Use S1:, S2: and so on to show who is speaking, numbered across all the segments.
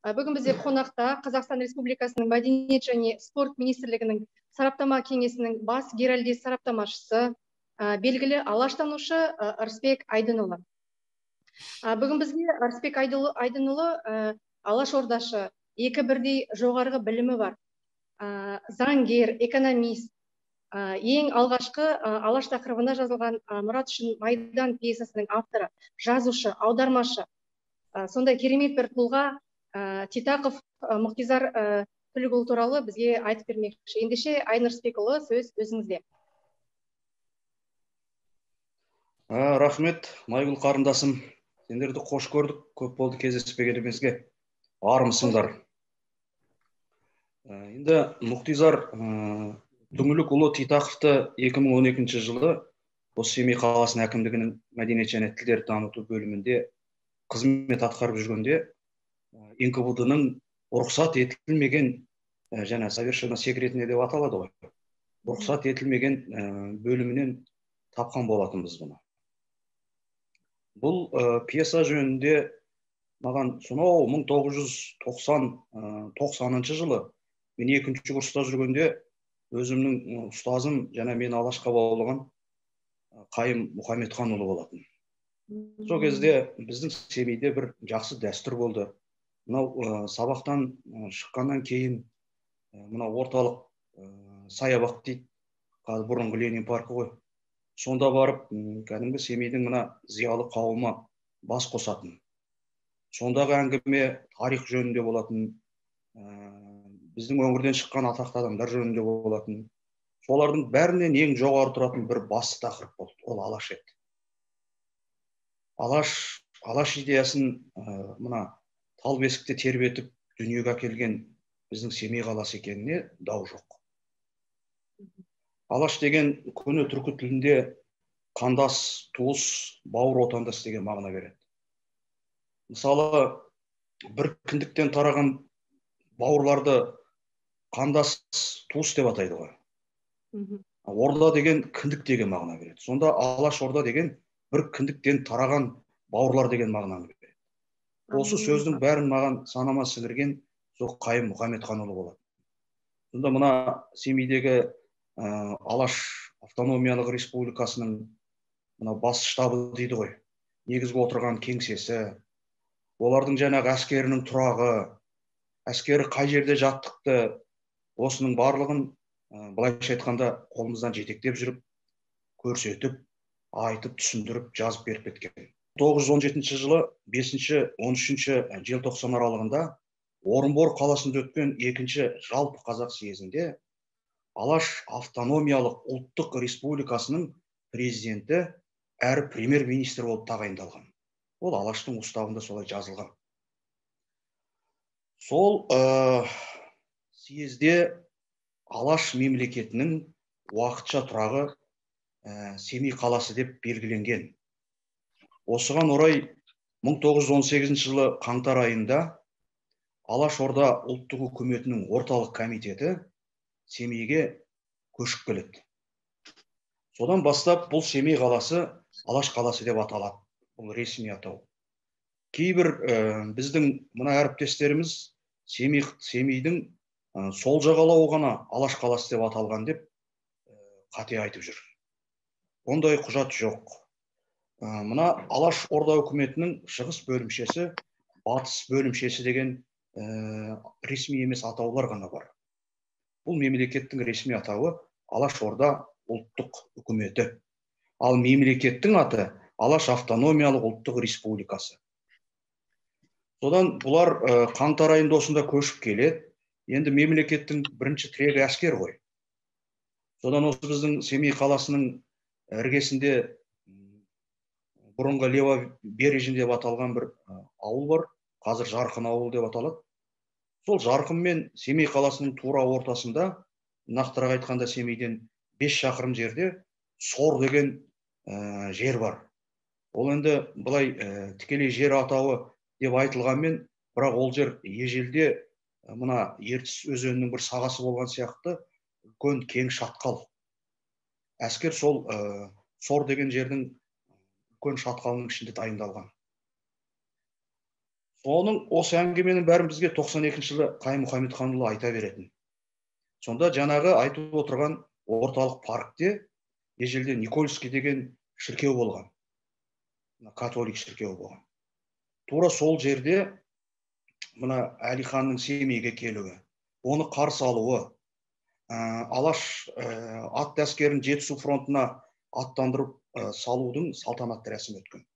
S1: Бүгін бізде қонақта Қазақстан Республикасының Мәдениет және спорт министрлігінің сараптама кеңесінің бас геральдист сараптамашысы, белгілі алаштанушы Ырысбек Айдынұлы. Бүгін бізге Ырысбек Айдынұлы алаш ордашы, екі бірдей жоғарғы білімі бар, заңгер, экономист, ең алғашқы алаш тақырыбында жазылған Мұрат үшін майдан пьесасының авторы, жазушы, аудармашы, сондай керемет бір тұлға Титақов Мұқтизар Түлікұлы туралы бізге айтып бермекші. Ендеше, Айдын Ырысбекұлы, сөз өзіңізде.
S2: Рахмет, Майгүл қарындасым. Сендерді қош көрдік, көп болды кездеспегенімізге. Армысыңдар. Енді Мұқтизар Түңілікұлы Титақовты 2012 жылы осы Семей қаласының әкімдігінің мәдениет және тілдерді дамыту бөлімінде қызмет атқарып жүргенде НКВД-ның рұқсат етілмеген, және совершенно секретный деп аталады ғой, рұқсат етілмеген бөлімінен тапқан болатынбыз бұны. Бұл пьеса жөнінде маған сонау 1990 жылы мен екінші курста жүргенде өзімнің ұстазым және мені алашқа баулыған Қайым Мұхамедханұлы болатын. Сол кезде біздің Семейде бір жақсы дәстүр болды. Мынау сабақтан шыққаннан кейін мынау орталық саябақ дейді, қазір бұрынғы Ленин паркі ғой. Сонда барып кәдімгі Семейдің мына зиялы қауымы бас қосатын. Сондағы әңгіме тарих жөнінде болатын, біздің өңірден шыққан атақты адамдар жөнінде болатын. Солардың бәрінен ең жоғары тұратын бір басты тақырып болды. Ол алаш еді. Алаш идеясын мына тал бесікте тербетіп дүниеге әкелген біздің Семей қаласы екеніне дау жоқ. Алаш деген көне түркі тілінде қандас, туыс, бауыр, отандас деген мағына береді. Мысалы, бір кіндіктен тараған бауырларды қандас, туыс деп атайды ғой. Орда деген кіндік деген мағына береді. Сонда алаш орда деген бір кіндіктен тараған бауырлар деген мағынаны береді. Осы сөздің бәрін маған санама сіңірген сол Қайым Мұхамедханұлы болады. Сонда мына Семейдегі Алаш автономиялық республикасының мына бас штабы дейді ғой, негізгі отырған кеңсесі, олардың жаңағы әскерінің тұрағы, әскері қай жерде жаттықты, осының барлығын былайша айтқанда қолымыздан жетектеп жүріп, көрсетіп, айтып, түсіндіріп, жазып беріп кеткен. 1917 жылы 5-13 желтоқсан аралығында Орынбор қаласында өткен екінші жалпы қазақ съезінде Алаш автономиялық ұлттық республикасының президенті әрі премьер-министр болып тағайындалған. Ол Алаштың уставында солай жазылған. Сол съезде Алаш мемлекетінің уақытша тұрағы Семей қаласы деп белгіленген. Осыған орай 1918 жылы қаңтар айында Алаш Орда ұлттық үкіметінің орталық комитеті Семейге көшіп келеді. Содан бастап бұл Семей қаласы Алаш қаласы деп аталады. Бұл ресми атау. Кейбір біздің мына әріптестеріміз Семейдің сол жағалауы ғана Алаш қаласы деп аталған деп қате айтып жүр. Ондай құжат жоқ. Мына Алаш Орда үкіметінің шығыс бөлімшесі, батыс бөлімшесі деген ресми емес атаулар ғана бар. Бұл мемлекеттің ресми атауы Алаш Орда ұлттық үкіметі. Ал мемлекеттің аты Алаш автономиялық ұлттық республикасы. Содан бұлар қаңтар айында осында көшіп келеді. Енді мемлекеттің бірінші тірегі әскер ғой. Содан осы біздің Семей қаласының іргесінде бұрынғы Лева Бережин деп аталған бір ауыл бар. Қазір Жарқын ауыл деп аталады. Сол Жарқын мен Семей қаласының тура ортасында, нақтырақ айтқанда Семейден 5 шақырым жерде Сор деген жер бар. Ол енді былай тікелей жер атауы деп айтылғанмен, бірақ ол жер ежелде мына Ертіс өзенінің бір сағасы болған сияқты үлкен кең шатқал. Әскер сол Сор деген жердің үлкен шатқалының ішінде дайындалған. Соның осы әңгіменің бәрін бізге 92 жылы Қайым Мұхамедханұлы айта беретін. Сонда жаңағы айтып отырған орталық паркте ежелде Никольский деген шіркеу болған. Католик шіркеуі болған. Тура сол жерде мына Әлиханның Семейге келуі, оны қарсы алуы, Алаш атты әскерін Жетісу фронтына аттандырып салудың салтанатты рәсімі өткен.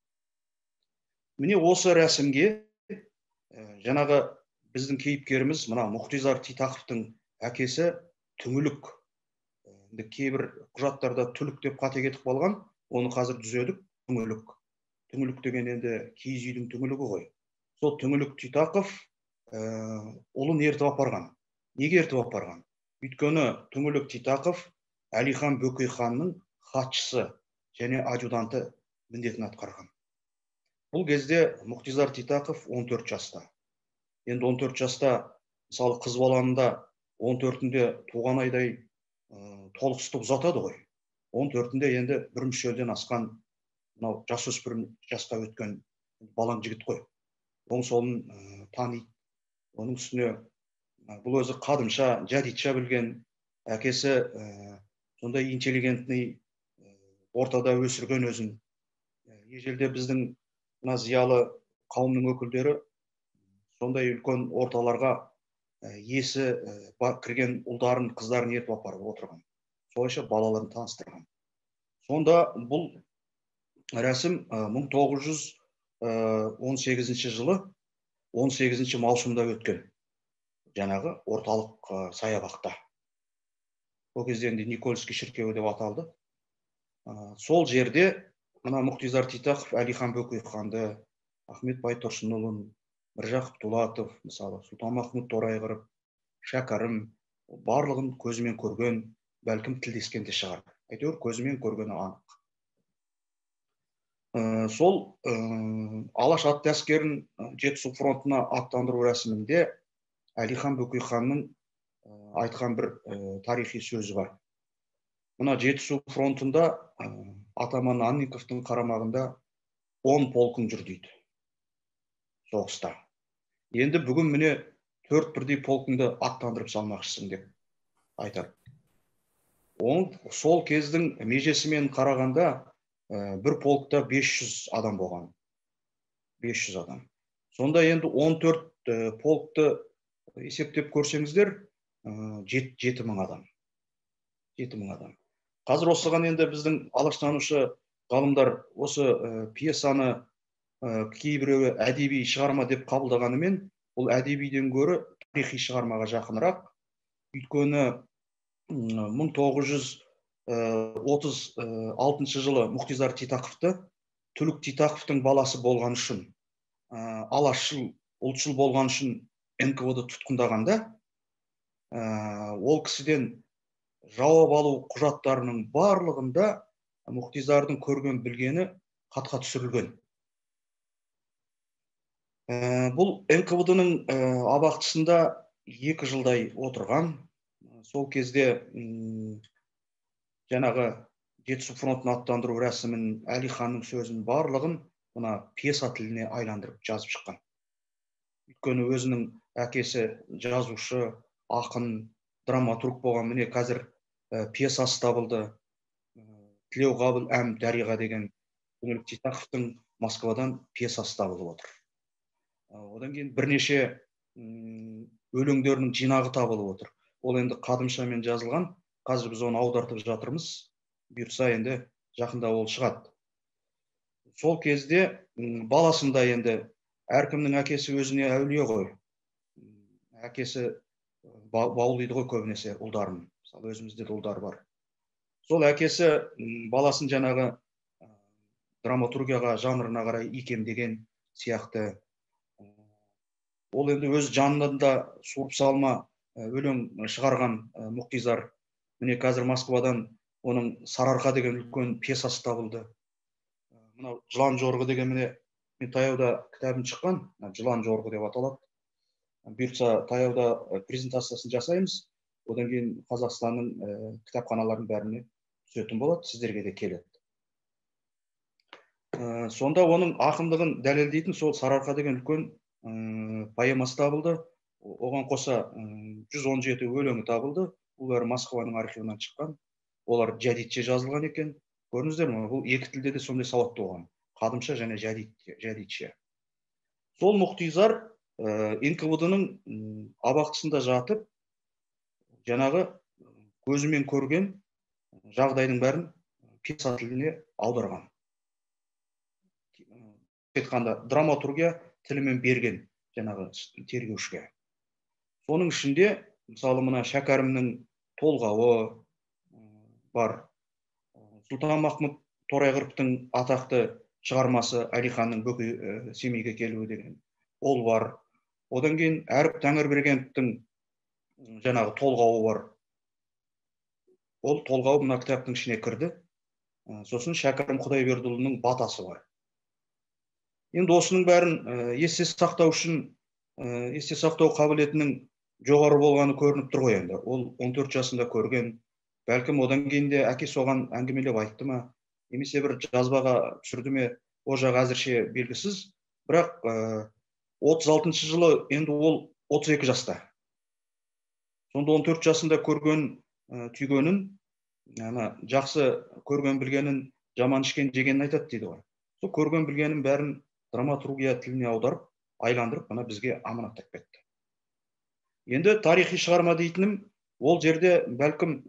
S2: Міне осы рәсімге жаңағы біздің кейіпкеріміз мына Мұхтизар Титақовтың әкесі Түңілік. Енді кейбір құжаттарда Түлік деп қате кетіп қалған, оны қазір түзедік, Түңілік. Түңілік деген енді киіз үйдің түңілігі ғой. Сол Түңілік Титақов ұлын ертіп апарған. Неге ертіп апарған? Өйткені Түңілік Титақов Әлихан Бөкейханның хатшысы және адъютанты міндетін атқарған. Бұл кезде Мұхтизар Титақов 14 жаста. Енді 14 жаста, мысалы, қыз баланы да 14-інде туған айдай толықсытып ұзатады ғой. 14-інде енді бір мүшелден асқан мынау жасөспірім жасқа өткен балаң жігіт қой. Оң солын таниды. Оның үстіне бұл өзі қадымша, жәдитша білген, әкесі сондай интеллигентный ортада өсірген өзін. Ежелде біздің мына зиялы қауымның өкілдері сондай үлкен орталарға есі кірген ұлдарын, қыздарын ертіп апарып отырған. Солайша балаларын таныстырған. Сонда бұл рәсім 1918 жылы 18 маусымда өткен. Жаңағы орталық саябақта. Ол кезде енді Никольский шіркеуі деп аталды. Сол жерде мына Мұхтизар Титақов Әлихан Бөкейханды, Ахмет Байтұрсынұлын, Міржақып Дулатов, мысалы, Сұлтанмахмұт Торайғыров, Шәкәрім, барлығын көзімен көрген, бәлкім тілдескен де шығар. Әйтеуір көзімен көргені анық. Сол Алаш атты әскерін Жетісу фронтына аттандыру рәсімінде Әлихан Бөкейханның айтқан бір тарихи сөзі бар. Мына Жетісу фронтында атаман Анниковтың қарамағында 10 полкың жүр дейді соғыста. Енді бүгін міне 4 бірдей полкыңды аттандырып салмақшысың деп айтады. Оның сол кездің межесімен қарағанда бір полкта 500 адам болған. 500 адам. Сонда енді 14 полкты есептеп көрсеңіздер, 7000 адам. 7000 адам. Қазір осыған енді біздің алаштанушы ғалымдар осы пьесаны кейбіреуі әдеби шығарма деп қабылдағанымен, бұл әдебиден гөрі тарихи шығармаға жақынырақ. Өйткені 1936 жылы Мұхтизар Титақовты Түлік Титақовтың баласы болған үшін, алашшыл, ұлтшыл болған үшін НКВД тұтқындағанда, ол кісіден жауап алу құжаттарының барлығында Мұхтизардың көрген білгені хатқа түсірілген. Бұл НКВД-ның абақтысында 2 жылдай отырған. Сол кезде жаңағы Жетісу фронтын аттандыру рәсімін, Әлиханның сөзін барлығын мына пьеса тіліне айландырып жазып шыққан. Өйткені өзінің әкесі жазушы, ақын, драматург болған. Міне қазір пьесасы табылды. Тілеуқабыл әм Дариға деген Түңілік Титақовтың Москвадан пьесасы табылып отыр. Одан кейін бірнеше өлеңдерінің жинағы табылып отыр. Ол енді қадымшамен жазылған. Қазір біз оны аудартып жатырмыз. Бұйыртса енді жақында ол шығады. Сол кезде баласында енді әркімнің әкесі өзіне әулие ғой. Әкесі баулиды ғой көбінесе ұлдарын. Мысалы, өзімізде де ұлдар бар. Сол әкесі баласын жаңағы драматургияға, жанрына қарай икемдеген сияқты. Ол енді өз жанынан да суырып салма өлең шығарған Мұхтизар. Міне қазір Москвадан оның Сарыарқа деген үлкен пьесасы табылды. Мынау Жылан жорығы деген, міне мен таяуда кітабым шыққан, Жылан жорығы деп аталады. Бұйыртса таяуда презентациясын жасаймыз. Одан кейін Қазақстанның кітапханаларының бәріне түсетін болады, сіздерге де келеді. Сонда оның ақындығын дәлелдейтін сол Сарыарқа деген үлкен поэмасы табылды. Оған қоса 117 өлеңі табылды. Бұл бәрі Москваның архивынан шыққан. Олар жәдитше жазылған екен. Көрдіңіздер ме? Бұл екі тілде де сондай сауатты болған. Қадымша және жәдитше. Сол Мұқтизар НКВД-ның абақтысында жатып, жаңағы көзімен көрген жағдайдың бәрін пьеса тіліне аударған. Айтқанда драматургия тілімен берген жаңағы тергеушіге. Соның ішінде, мысалы, мына Шәкәрімнің толғауы бар. Сұлтан-Махмұт Торайғыровтың атақты шығармасы Әлиханның Бөкей Семейге келуі деген ол бар. Одан кейін Әріп Тәңірбергеновтің жаңағы толғауы бар. Ол толғау мына кітаптың ішіне кірді. Сосын Шәкәрім Құдайбердіұлының батасы бар. Енді осының бәрін есте сақтау үшін, есте сақтау қабілетінің жоғары болғаны көрініп тұр ғой енді. Ол 14 жасында көрген, бәлкім одан кейін де әке соған әңгімелеп айтты ма, немесе бір жазбаға түсірді ме, ол жағы әзірше белгісіз. Бірақ 36 жылы енді ол 32 жаста. Сонда 14 жасында көрген түйгенін, ана жақсы көрген білгенін, жаман ішкен жегенін айтады дейді ғой. Сол көрген білгенін бәрін драматургия тіліне аударып, айландырып, мына бізге аманаттап кетті. Енді тарихи шығарма дейтінім, ол жерде бәлкім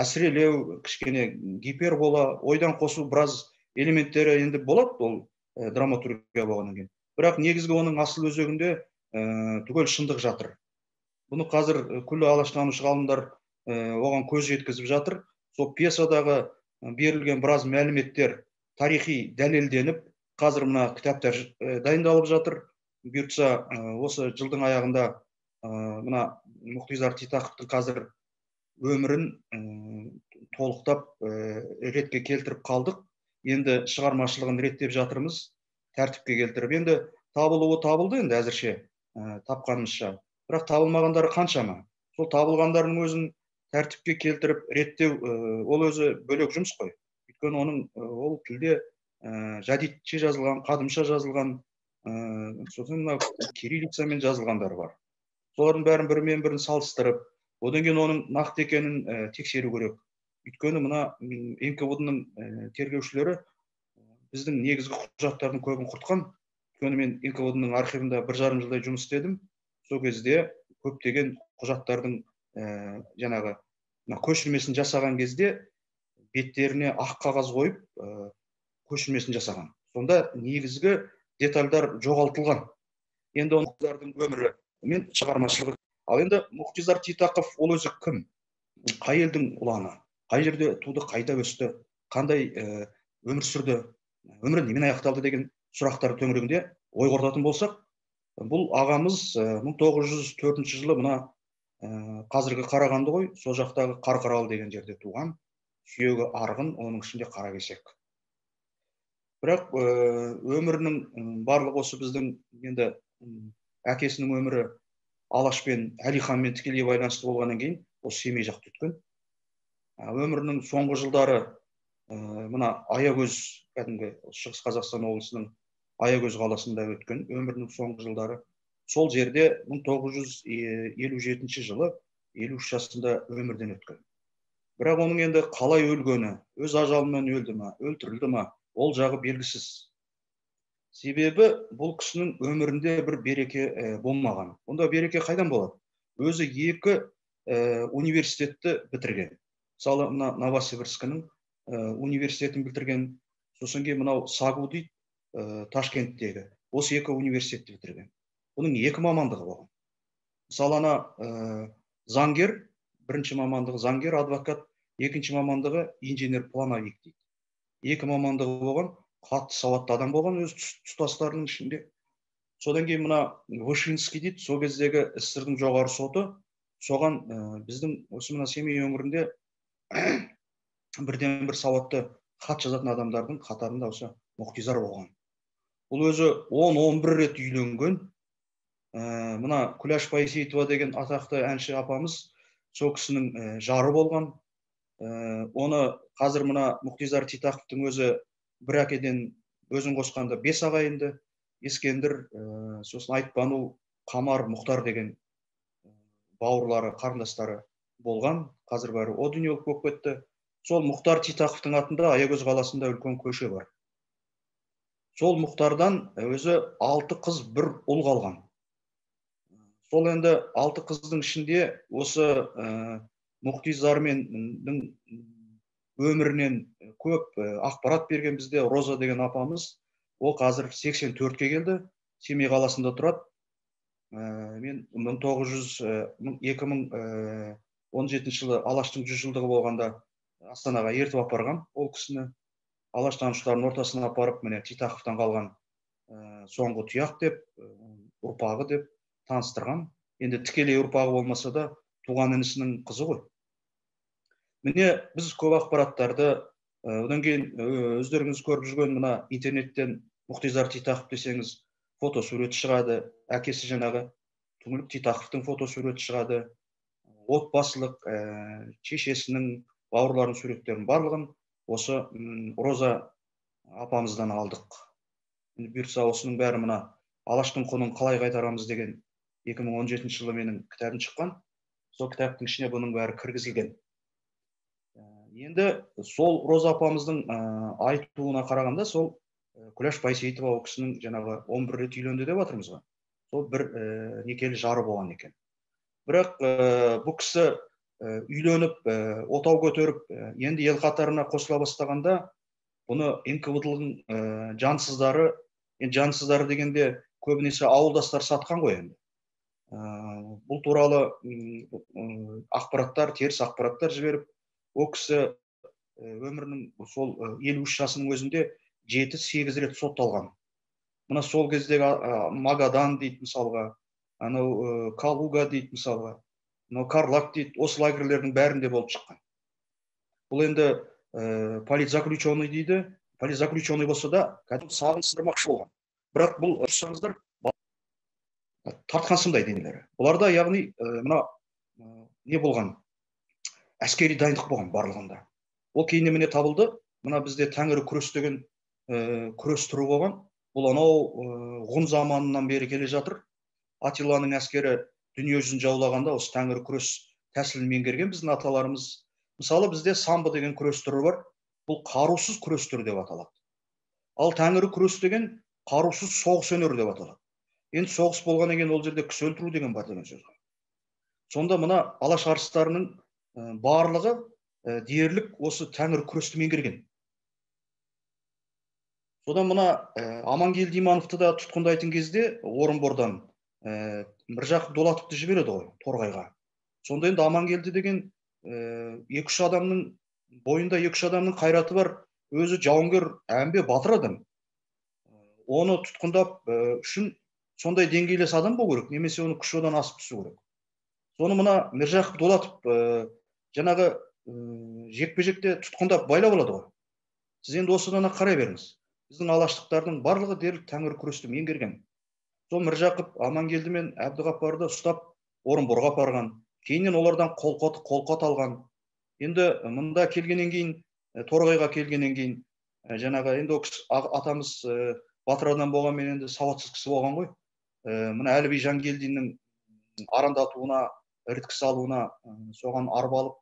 S2: әсірелеу, кішкене гипербола, ойдан қосу біраз элементтері енді болады ол драматургия болғаннан кейін. Бірақ негізгі оның асыл өзегінде түгел шындық жатыр. Бұны қазір күллі алаштанушы ғалымдар оған көз жеткізіп жатыр. Сол пьесадағы берілген біраз мәліметтер тарихи дәлелденіп, қазір мына кітаптар дайындалып жатыр. Бұйыртса, осы жылдың аяғында мына Мұқтизар Титақовтың қазір өмірін толықтап ретке келтіріп қалдық. Енді шығармашылығын реттеп жатырмыз, тәртіпке келтіріп. Енді табылуы табылды енді әзірше тапқанымызша. Бірақ табылмағандары қаншама? Сол табылғандарының өзін тәртіпке келтіріп реттеу, ол өзі бөлек жұмыс қой. Өйткені оның ол тілде жадидше жазылған, қадымша жазылған, сосын мына кириллицамен жазылғандары бар. Солардың бәрін бірімен бірін салыстырып, одан кейін оның нақты екенін тексеру керек. Өйткені мына НКВД-ның тергеушілері біздің негізгі құжаттардың көбін құртқан. Өйткені мен НКВД-ның архивында 1,5 жылдай жұмыс істедім. Сол кезде көптеген құжаттардың жаңағы көшірмесін жасаған кезде беттеріне ақ қағаз қойып көшірмесін жасаған. Сонда негізгі детальдар жоғалтылған. Енді олардың өмірі мен шығармашылығы. Ал енді Мұқтизар Титақов ол өзі кім? Қай елдің ұланы? Қай жерде туды, қайда өсті, қандай өмір сүрді, өмірі немен аяқталды деген сұрақтар төңірегінде ой қорытатын болсақ, бұл ағамыз 1904 жылы мына қазіргі Қарағанды ғой, сол жақтағы Қарқаралы деген жерде туған, сүйегі арғын, оның ішінде қаракесек. Бірақ өмірінің барлығы осы біздің енді әкесінің өмірі Алашпен, Әлиханмен тікелей байланысты болғаннан кейін осы Семей жақта өткен. Өмірінің соңғы жылдары мына Аягөз, кәдімгі Шығыс Қазақстан облысының Аягөз қаласында өткен өмірінің соңғы жылдары. Сол жерде 1957 жылы 53 жасында өмірден өткен. Бірақ оның енді қалай өлгені, өз ажалымен өлді ма, өлтірілді ма, ол жағы белгісіз. Себебі бұл кісінің өмірінде бір береке болмаған. Онда береке қайдан болады? Өзі екі университетті бітірген. Мысалы, мына Новосибирскінің университетін бітірген, сосын кейін мынау САГУ дейді, Ташкенттегі. Осы екі университетті бітірген. Бұның екі мамандығы болған. Мысалы, ана заңгер, бірінші мамандығы заңгер, адвокат, екінші мамандығы инженер-плановик дейді. Екі мамандығы болған, қатты сауатты адам болған өз тұстастарының ішінде. Содан кейін мына Вышинский дейді, сол кездегі СССР-дің жоғары соты, соған біздің осы мына Семей өңірінде бірден бір сауатты хат жазатын адамдардың қатарында осы Мұқтизар болған. Бұл өзі 10-11 рет үйленген. Мына Күләш Байсейітова деген атақты әнші апамыз сол кісінің жары болған. Оны қазір мына Мұқтизар Титақовтың өзі бір әкеден өзін қосқанда 5 ағайынды, Ескендір, сосын Айтбану, Қамар, Мұхтар деген бауырлары, қарындастары болған. Қазір бәрі о дүниелік болып кетті. Сол Мұхтар Титақовтың атында Аягөз қаласында үлкен көше бар. Сол Мұхтардан өзі 6 қыз, 1 ұл қалған. Сол енді 6 қыздың ішінде осы Мұхтизарменнің өмірінен көп ақпарат берген бізде Роза деген апамыз. Ол қазір 84-ке келді, Семей қаласында тұрады. Мен 2017 жылы Алаштың 100 жылдығы болғанда Астанаға ертіп апарғам ол кісіні. Алаш танушылардың ортасына апарып, міне Титақовтан қалған соңғы тұяқ деп, ұрпағы деп таныстырған. Енді тікелей ұрпағы болмаса да туған інісінің қызы ғой. Міне біз көп ақпараттарды, одан кейін өздеріңіз көріп жүрген мына интернеттен Мұхтизар Титақов десеңіз фотосуреті шығады, әкесі жаңағы Түңлік Титақовтың фотосуреті шығады, отбасылық шешесінің, бауырларының суреттерінің барлығын осы Роза апамыздан алдық. Енді бұйыртса осының бәрі мына Алаштың құнын қалай қайтарамыз деген 2017 жылы менің кітабым шыққан. Сол кітаптың ішіне бұның бәрі кіргізілген. Енді сол Роза апамыздың айтуына қарағанда сол Күләш Байсейітова ол кісінің жаңағы 11 рет үйленді деп жатырмыз ғой. Сол бір некелі жары болған екен. Бірақ бұл кісі үйленіп, отау көтеріп, енді ел қатарына қосыла бастағанда бұны НКВД-ның жансыздары, енді жансыздары дегенде көбінесе ауылдастар сатқан ғой енді. Бұл туралы ақпараттар, теріс ақпараттар жіберіп, ол кісі өмірінің сол 53 жасының өзінде 7-8 рет сотталған. Мына сол кездегі Магадан дейді мысалға, анау Калуга дейді мысалға, мынау Карлак дейді, осы лагерлердің бәрінде болып шыққан. Бұл енді политзаключенный дейді, политзаключенный болса да кәдімгі сағын сындырмақшы болған. Бірақ бұл ұрсаңыздар тартқан сымдай денелері. Бұларда яғни мына не болған? Әскери дайындық болған барлығында. Ол кейіннен міне табылды. Мына бізде Тәңірі күрес деген күрес түрі болған. Бұл анау ғұн заманынан бері келе жатыр. Атилланың әскері дүние жүзін жаулағанда осы Тәңірі күрес тәсілін меңгерген біздің аталарымыз. Мысалы бізде самбо деген күрес түрі бар. Бұл қарусыз күрес түрі деп аталады. Ал Тәңірі күрес деген қарусыз соғыс өнері деп аталады. Енді соғыс болғаннан кейін ол жерде кісі өлтіру деген бар деген сөз ғой. Сонда мына Алаш арыстарының барлығы дерлік осы Тәңірі күресті меңгерген. Содан мына Амангелді Имановты да тұтқындайтын кезде Орынбордан Міржақып Дулатовты жібереді ғой Торғайға. Сонда енді Амангелді деген 2-3 адамның бойында 2-3 адамның қайраты бар, өзі жауынгер, әмбе батыр адам. Оны тұтқындап үшін сондай деңгейлес адам болу керек, немесе оны күші одан асып түсу керек. Соны мына Міржақып Дулатов жаңағы жекпе-жекте тұтқындап байлап алады ғой. Сіз енді осыдан қарай беріңіз. Біздің алаштықтардың барлығы дерлік Тәңірі күресті меңгерген. Сол Міржақып Амангелді мен Әбдіғаппарды ұстап Орынборға апарған, кейіннен олардан қолқат алған. Енді мында келгеннен кейін, Торғайға келгеннен кейін, жаңағы енді ол кісі атамыз батыр адам болғанмен енді сауатсыз кісі болған ғой. Мына Әліби Жангелдиннің арандатуына, іріткі салуына, соған арбалып,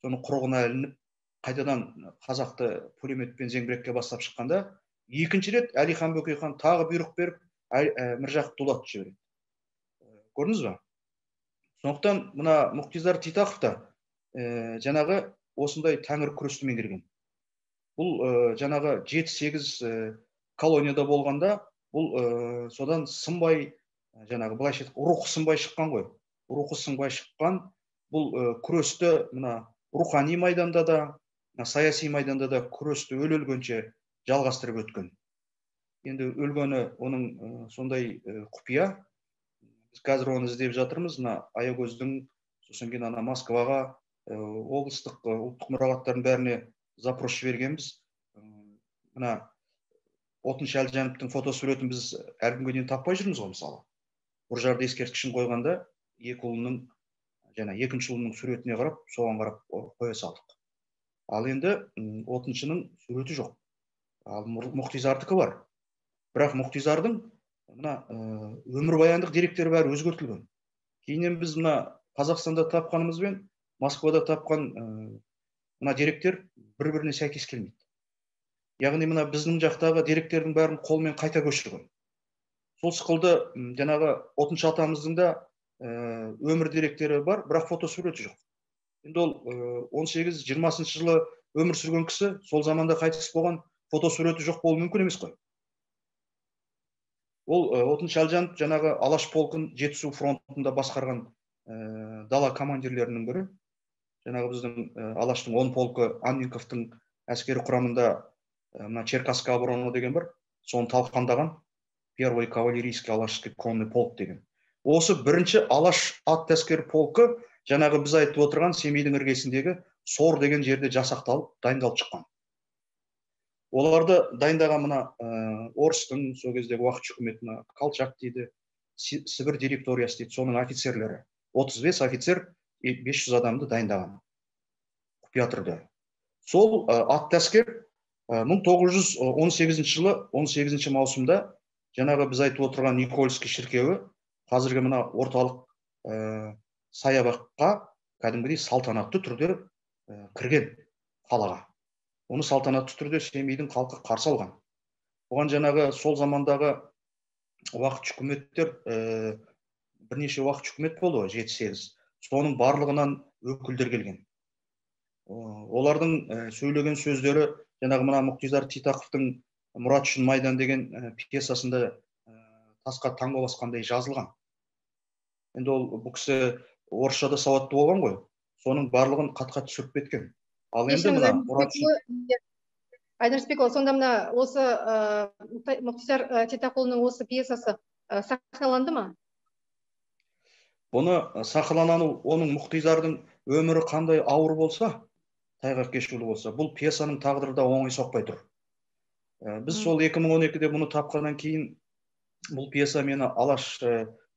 S2: соның құрығына ілініп, қайтадан қазақты пулеметпен зеңбірекке бастап шыққанда, екінші рет Әлихан Бөкейхан тағы бұйрық беріп, Міржақып Дулатовты жібереді. Көрдіңіз ба? Сондықтан мына Мұхтизар Титақов та жаңағы осындай Тәңірі күресті меңгерген. Бұл жаңағы 7-8 колонияда болғанда, бұл содан сынбай, жаңағы былайша айтқанда, рухы сынбай шыққан ғой. Рухы сынбай шыққан. Бұл күресті мына рухани майданда да, саяси майданда да күресті өле-өлгенше жалғастырып өткен. Енді өлгені оның сондай құпия. Біз қазір оны іздеп жатырмыз. Мына Аягөздің, сосын кейін ана Москваға, облыстық ұлттық мұрағаттардың бәріне запрос жібергенбіз. Мына Отыншы Әлжановтың фотосуретін біз әлі күнге дейін таппай жүрміз ғой мысалы. Үржарды ескерткішін қойғанда екі ұлының, жаңа екінші ұлының суретіне қарап, соған қарап қоя салдық. Ал енді Отыншының суреті жоқ. Ал Мұхтизардікі бар. Бірақ Мұқтизардың мына өмірбаяндық деректері бәрі өзгертілген. Кейіннен біз мына Қазақстанда тапқанымызбен Москвада тапқан мына деректер бір-біріне сәйкес келмейді. Яғни мына біздің жақтағы деректердің бәрін қолмен қайта көшірген. Сол сықылды жаңағы Отыншы атамыздың да өмір деректері бар, бірақ фотосуреті жоқ. Енді ол 18-20 жылы өмір сүрген кісі, сол заманда қайтыс болған, фотосуреті жоқ болуы мүмкін емес қой. Ол Отыншы Әлжанов жаңағы Алаш полкын Жетісу фронтында басқарған дала командирлерінің бірі. Жаңағы біздің Алаштың 10 полкы Анненковтың әскери құрамында мына Черкасская оборона деген бір, соны талқандаған первый кавалерийский алашский конный полк деген. Осы бірінші Алаш атты әскер полкы жаңағы біз айтып отырған Семейдің іргесіндегі Сор деген жерде жасақталып, дайындалып шыққан. Оларды дайындаған мына орыстың сол кездегі уақытша үкіметі, мына Колчак дейді, Сібір директориясы дейді, соның офицерлері. 35 офицер 500 адамды дайындаған құпия түрде. Сол атты әскер 1918 жылы 18 маусымда жаңағы біз айтып отырған Никольский шіркеуі қазіргі мына орталық саябаққа кәдімгідей салтанатты түрде кірген қалаға. Оны салтанатты түрде Семейдің халқы қарсы алған. Оған жаңағы сол замандағы уақытша үкіметтер, бірнеше уақытша үкімет болды ғой, 7-8. Соның барлығынан өкілдер келген. Олардың сөйлеген сөздері жаңағы мына Мұқтизар Титақовтың Мұрат үшін майдан деген пьесасында тасқа таңба басқандай жазылған. Енді ол бұл кісі орысшада сауатты болған ғой. Соның барлығын қатқа түсіріп кеткен. Ал енді мына Мұрат үшін
S1: Айдар Рысбекұлы, сонда мына осы Мұқтизар Титақұлының осы пьесасы сахналанды ма?
S2: Бұны сахналану, оның Мұқтизардың өмірі қандай ауыр болса, тайғақ кешулі болса, бұл пьесаның тағдыры да оңай соқпай тұр. Біз сол 2012-де бұны тапқаннан кейін бұл пьеса мені Алаш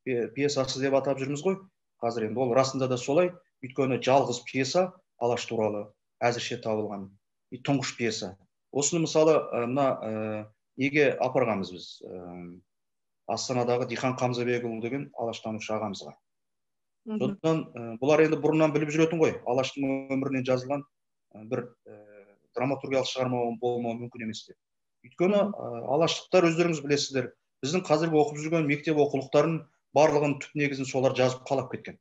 S2: пьесасы деп атап жүрміз ғой. Қазір енді ол расында да солай, өйткені жалғыз пьеса Алаш туралы әзірше табылған тұңғыш пьеса. Осыны мысалы мына неге апарғанбыз біз? Астанадағы Дихан Қамзабекұлы деген алаштанушы ағамызға. Содан бұлар енді бұрыннан біліп жүретін ғой, Алаштың өмірінен жазылған бір драматургиялық шығарма болмауы мүмкін емес деп. Өйткені алаштықтар өздеріңіз білесіздер, біздің қазіргі оқып жүрген мектеп оқулықтарын барлығын түп негізін солар жазып қалап кеткен.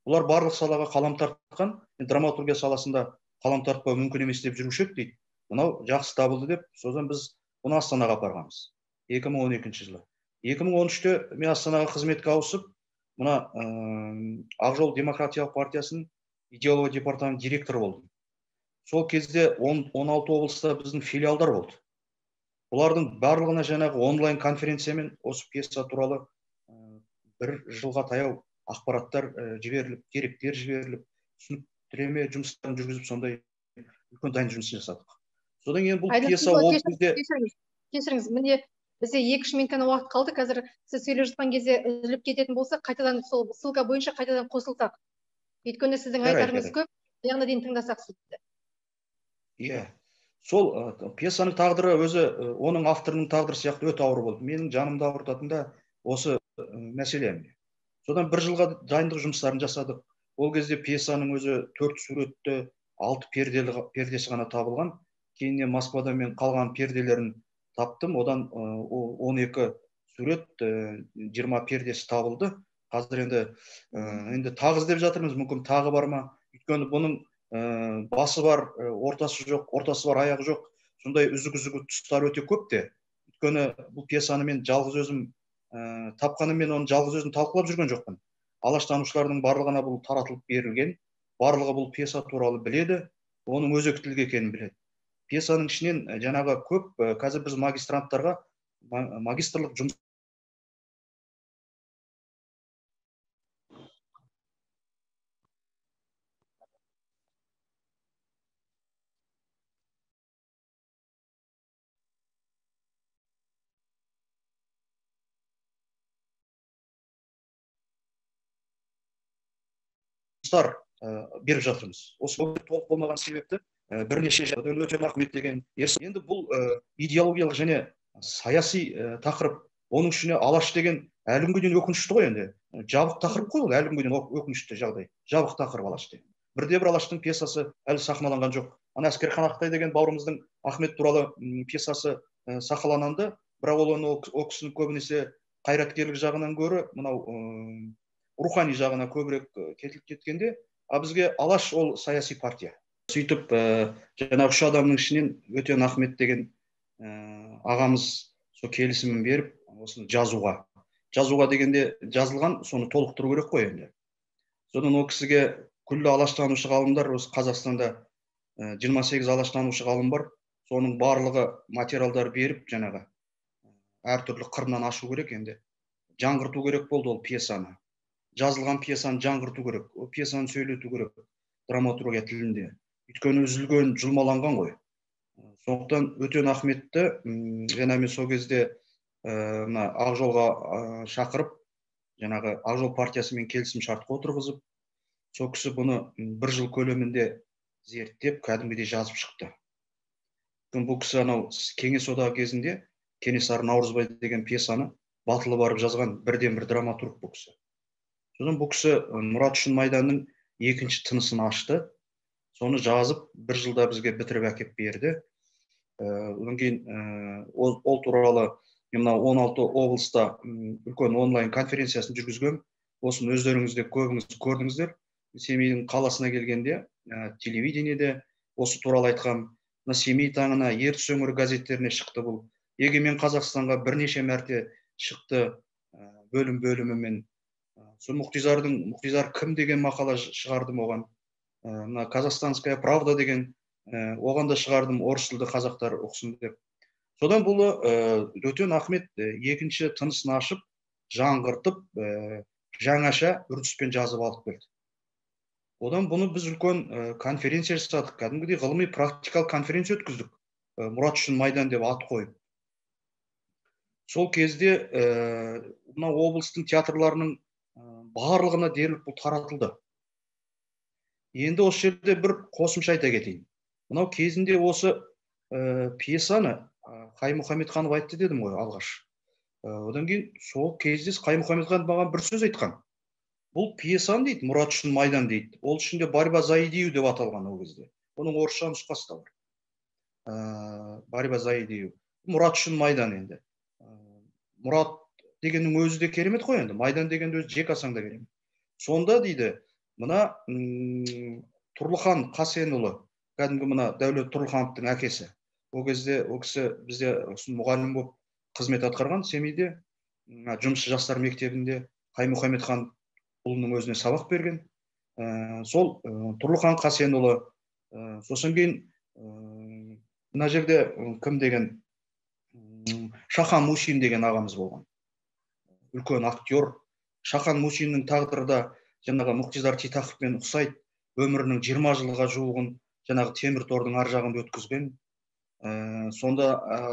S2: Бұлар барлық салаға қалам тартқан, драматургия саласында қалам тартпау мүмкін емес деп жүруші еді дейді. Мынау жақсы табылды деп, содан біз бұны Астанаға апарғанбыз 2012 жылы. 2013-те мен Астанаға қызметке ауысып, мына Ақжол демократиялық партиясының идеология департамент директоры болдым. Сол кезде 16 облыста біздің филиалдар болды. Бұлардың барлығына жаңағы онлайн конференциямен осы пьеса туралы бір жылға таяу ақпараттар жіберіліп, деректер жіберіліп, түсініктіреме жұмыстарын жүргізіп, сондай үлкен дайын жұмыс жасадық. Содан кейін бұл пьеса ол кезде
S1: кешіріңіз, міне бізде 2-3 минут қана уақыт қалды. Қазір сіз сөйлеп жатқан кезде үзіліп кететін болса, қайтадан сол ссылка бойынша қайтадан қосылсақ. Өйткені сіздің айтарыңыз көп, аяғына дейін тыңдасақ сізді.
S2: Иә. Сол пьесаның тағдыры өзі оның авторының тағдыры сияқты өте ауыр болды. Менің жанымды ауыртатын да осы мәселе. Содан бір жылға дайындық жұмыстарын жасадық. Ол кезде пьесаның өзі 4 суретті, 6 пердесі ғана табылған. Кейіннен Москвада мен қалған перделерін таптым. Одан 12 сурет, 20 пердесі табылды. Қазір енді тағы іздеп жатырмыз, мүмкін тағы бар ма? Өйткені бұның басы бар, ортасы жоқ, ортасы бар, аяғы жоқ. Сондай үзік-үзік тұстар өте көп те. Өйткені бұл пьесаны мен жалғыз өзім тапқаныммен оны жалғыз өзім талқылап жүрген жоқпын. Алаштанушылардың барлығына бұл таратылып берілген, барлығы бұл пьеса туралы біледі, оның өзектілігі екенін біледі. Пьесаның ішінен жаңағы көп, қазір біз магистранттарға магистрлық жұмыс беріп жатырмыз. Осы толық болмаған себепті бірнеше өте рахмет деген. Енді бұл идеологиялық және Саяси тақырып. Оның ішіне Алаш деген әлі күнге дейін өкінішті ғой енді. Жабық тақырып қой ол, әлі күнге дейін өкінішті жағдай. Жабық тақырып Алаш деген. Бірде-бір Алаштың пьесасы әлі сахналанған жоқ. Ана Әскерхан Ақтай деген бауырымыздың Ахмет туралы пьесасы сахналанды, бірақ ол оны ол кісінің көбінесе қайраткерлік жағынан гөрі мынау рухани жағына көбірек кетіліп кеткенде, а бізге Алаш ол саяси партия. Сөйтіп жаңағы үш адамның ішінен Өтен Ахмет деген ағамыз сол келісімін беріп, осыны жазуға. Жазуға дегенде жазылған, соны толықтыру керек қой енді. Содан ол кісіге күллі алаштанушы ғалымдар, осы Қазақстанда 28 алаштанушы ғалым бар, соның барлығы материалдар беріп, жаңағы әртүрлі қырынан ашу керек енді. Жаңғырту керек болды ол пьесаны. Жазылған пьесаны жаңғырту керек, ол пьесаны сөйлету керек драматургия тілінде. Өйткені үзілген, жұлмаланған ғой. Сондықтан Өтен Ахметті жаңа мен сол кезде мына Ақжолға шақырып, жаңағы Ақжол партиясымен келісім шартқа отырғызып, сол кісі бұны бір жыл көлемінде зерттеп, кәдімгідей жазып шықты. Бұл кісі анау Кеңес одағы кезінде Кенесары Наурызбай деген пьесаны батылы барып жазған бірден-бір драматург бұл кісі. Содан бұл кісі Мұрат үшін майданның екінші тынысын ашты. Соны жазып, бір жылда бізге бітіріп әкеп берді. Одан кейін ол туралы мына 16 облыста үлкен онлайн конференциясын жүргізгем. Осыны өздеріңіз де көбіңіз көрдіңіздер. Семейдің қаласына келгенде телевидениеде осы туралы айтқам. Мына Семей таңына, Ертіс өңірі газеттеріне шықты бұл. Егемен Қазақстанға бірнеше мәрте шықты бөлім-бөлімімен. Сол Мұқтизар кім деген мақала шығардым оған. Мына Казахстанская правда деген оған да шығардым, орыс тілді қазақтар ұқсын деп. Содан бұл Өтен Ахмет екінші тынысын ашып, жаңғыртып, жаңаша үрдіспен жазып алып келді. Одан бұны біз үлкен конференция жасадық, кәдімгідей ғылыми практикалық конференция өткіздік. Мұрат үшін майдан деп ат қойып. Сол кезде мына облыстың театрларының барлығына дерлік бұл таратылды. Енді осы жерде бір қосымша айта кетейін. Мынау кезінде осы пьесаны Қаймұхаметханов айтты дедім ғой алғаш. Одан кейін сол кезде Қаймұхаметханов маған бір сөз айтқан. Бұл пьесаны дейді, Мұрат үшін майдан дейді. Ол ішінде Борьба за идею деп аталған ол кезде. Оның орысша нұсқасы да бар. Борьба за идею. Мұрат үшін майдан енді. Мұрат дегеннің өзі де керемет қой енді. Майдан дегенді өзі жек алсаң да керемет. Сонда дейді, мына Тұрлыхан Қасенұлы, кәдімгі мына Дәулет Тұрлыхановтың әкесі. Ол кезде ол кісі бізде мұғалім болып қызмет атқарған Семейде, жұмысшы жастар мектебінде Қаймұхаметхан ұлының өзіне сабақ берген. Сол Тұрлыхан Қасенұлы, сосын кейін мына жерде кім деген Шахан Мусин деген ағамыз болған. Үлкен актер. Шахан Мусиннің тағдыры да жаңағы Мұқтизар Титақовпен ұқсайды. Өмірінің 20 жылға жуығын жаңағы темір тордың ар жағында өткізген. Сонда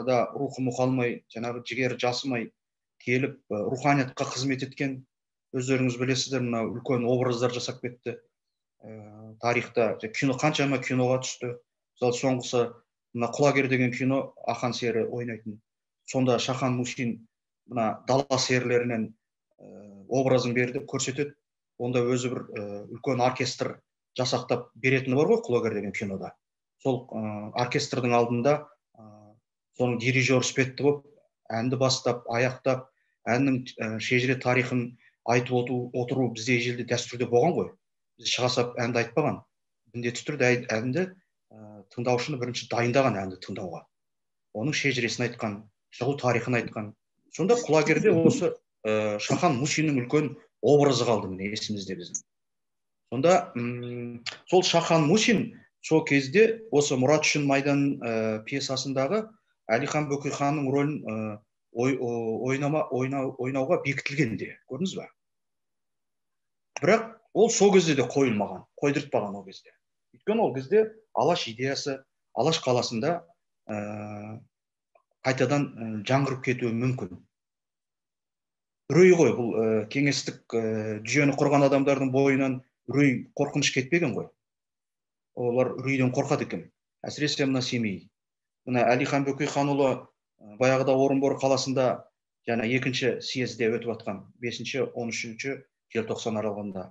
S2: да рухы мұқалмай, жаңағы жігері жасымай келіп руханиятқа қызмет еткен. Өздеріңіз білесіздер, мына үлкен образдар жасап кетті. Тарихта кино, қаншама киноға түсті. Мысалы соңғысы мына Құлагер деген кино, Ақан сері ойнайтын. Сонда Шахан Мусин мына дала серілерінен образын берді, көрсетеді. Онда өзі бір үлкен оркестр жасақтап беретіні бар ғой Құлагер деген кинода. Сол оркестрдің алдында соның дирижер іспетті болып әнді бастап, аяқтап, әннің шежіре тарихын айтып отыру бізде ежелде дәстүрде болған ғой. Біз шыға сап әнді айтпаған. Міндетті түрде әнді тыңдаушыны бірінші дайындаған әнді тыңдауға. Оның шежіресін айтқан, шығу тарихын айтқан. Сонда Құлагерде осы Шахан Мусиннің үлкен образы қалды міне есімізде біздің. Сонда сол Шахан Мусин сол кезде осы Мұрат үшін майдан пьесасындағы Әлихан Бөкейханның рөлін ойнауға бекітілген де, көрдіңіз ба? Бірақ ол сол кезде де қойылмаған, қойдыртпаған ол кезде. Өйткені ол кезде Алаш идеясы Алаш қаласында қайтадан жаңғырып кетуі мүмкін. Үрей ғой, бұл кеңестік жүйені құрған адамдардың бойынан үрей, қорқыныш кетпеген ғой. Олар үрейден қорқады екен. Әсіресе мына Семей. Мына Әлихан Бөкейханұлы Баяғыда Орынбор қаласында жаңа екінші съезде өтіп жатқан 5-13 желтоқсан аралығында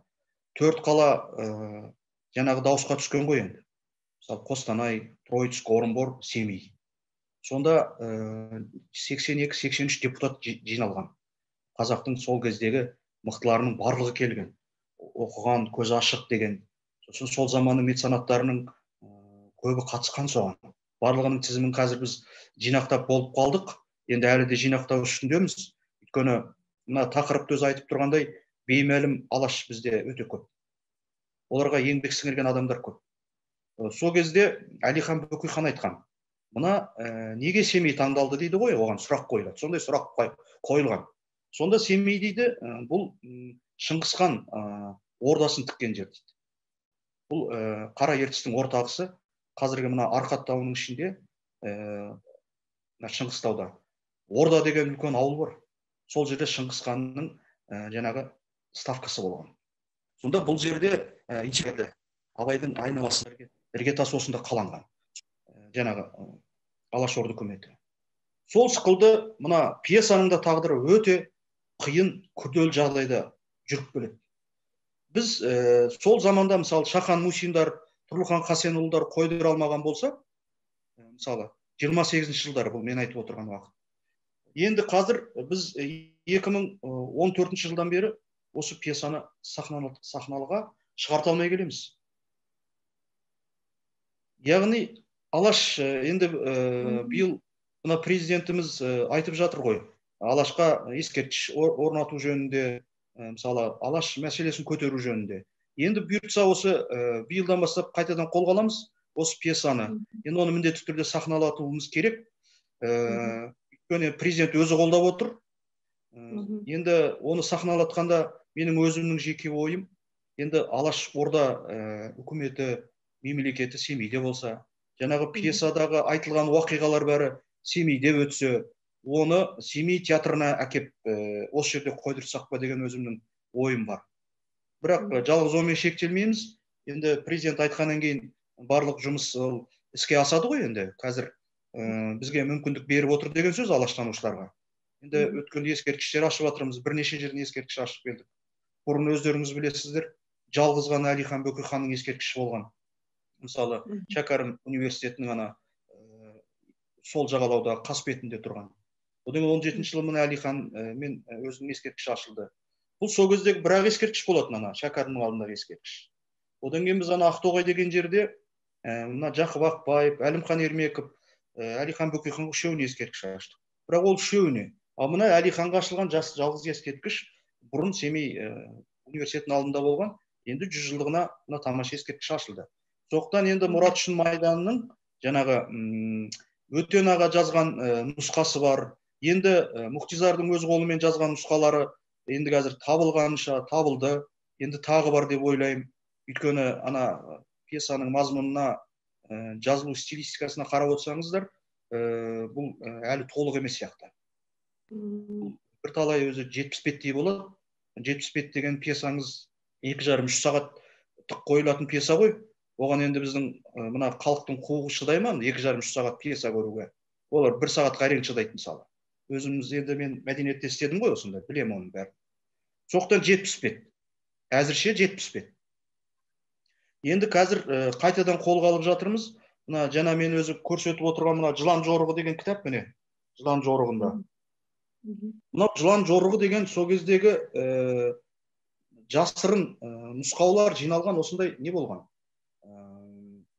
S2: 4 қала жаңағы дауысқа түскен ғой енді. Мысалы, Қостанай, Троицк, Орынбор, Семей. Сонда 82-83 депутат жиналған. Қазақтың сол кездегі мықтыларының барлығы келген. Оқыған, көзі ашық деген. Сосын сол заманның меценаттарының көбі қатысқан соған. Барлығының тізімін қазір біз жинақтап болып қалдық. Енді әлі де жинақтау үстіндеміз. Өйткені мына тақырыпты өзі айтып тұрғандай, беймәлім алаш бізде өте көп. Оларға еңбек сіңірген адамдар көп. Сол кезде Әлихан Бөкейхан айтқан. Мына неге Семей таңдалды дейді ғой, оған сұрақ қойылады. Сондай сұрақ қойылған. Сонда Семей дейді, бұл Шыңғысхан ордасын тіккен жер дейді. Бұл Қара Ертістің ортағысы, қазіргі мына Арқат тауының ішінде, мына Шыңғыстауда Орда деген үлкен ауыл бар. Сол жерде Шыңғысханның жаңағы ставкасы болған. Сонда бұл жерде Абайдың айналасы іргетас осында қаланған. Жаңағы Алаш Орда үкіметі. Сол сықылды мына пьесаның да тағдыры өте қиын, күрделі жағдайда жүріп келеді. Біз сол заманда мысалы Шахан Мусиндар, Тұрлыхан Қасенұлдар қойдыра алмаған болса, мысалы 28 жылдары бұл мен айтып отырған уақыт. Енді қазір біз 2014 жылдан бері осы пьесаны сахналыға шығарта алмай келеміз. Яғни Алаш енді биыл мына президентіміз айтып жатыр ғой, Алашқа ескерткіш орнату жөнінде, мысалы Алаш мәселесін көтеру жөнінде. Енді бұйыртса осы биылдан бастап қайтадан қолға аламыз осы пьесаны. Енді оны міндетті түрде сахналатуымыз керек. Өйткені президент өзі қолдап отыр. Енді оны сахналатқанда менің өзімнің жеке ойым, енді Алаш Орда үкіметі, мемлекеті Семейде болса, жаңағы пьесадағы айтылған уақиғалар бәрі Семейде өтсе, оны Семей театрына әкеп осы жерде қойдырсақ па деген өзімнің ойым бар. Бірақ жалғыз онымен шектелмейміз. Енді президент айтқаннан кейін барлық жұмыс ол іске асады ғой енді. Қазір бізге мүмкіндік беріп отыр деген сөз алаштанушыларға. Енді өткенде ескерткіштер ашып жатырмыз, бірнеше жерден ескерткіш ашып келдік. Бұрын өздеріңіз білесіздер, жалғыз ғана Әлихан Бөкейханның ескерткіші болған. Мысалы, Шәкәрім университетінің ана сол жағалауда қас бетінде тұрған. Одан кейін 17 жылы мына Әлихан мен өзінің ескерткіші ашылды. Бұл сол кездегі бір-ақ ескерткіш болатын ана Шәкәрімнің алдындағы ескерткіш. Одан кейін біз ана Ақтоғай деген жерде мына Жақып Ақбаев, Әлімхан Ермеков, Әлихан Бөкейханға үшеуіне ескерткіш аштық. Бірақ ол үшеуіне. Ал мына Әлиханға ашылған жалғыз ескерткіш бұрын Семей университетінің алдында болған, енді 100 жылдығына мына тамаша ескерткіш ашылды. Сондықтан енді Мұрат үшін майданының жаңағы Өтен аға жазған нұсқасы бар. Енді Мұхтизардың өз қолымен жазған нұсқалары енді қазір табылғанша табылды. Енді тағы бар деп ойлаймын. Өйткені ана пьесаның мазмұнына, жазылу стилистикасына қарап отырсаңыздар, бұл әлі толық емес сияқты. Бірталай өзі 70 беттей болады. 70 бет деген пьесаңыз 2,5-3 сағаттық қойылатын пьеса ғой. Оған енді біздің мына халықтың қуығы шыдай ма 2,5-3 сағат пьеса көруге? Олар 1 сағатқа әрең шыдайды мысалы. Өзіміз енді мен мәдениетте істедім ғой осында, білемін оның бәрін. Соқтан 70 бет. Әзірше 70 бет. Енді қазір қайтадан қолға алып жатырмыз. Мына жаңа мен өзі көрсетіп отырған мына Жылан жорығы деген кітап міне. Жылан жорығында. Мынау Жылан жорығы деген сол кездегі жасырын нұсқаулар жиналған осындай не болған?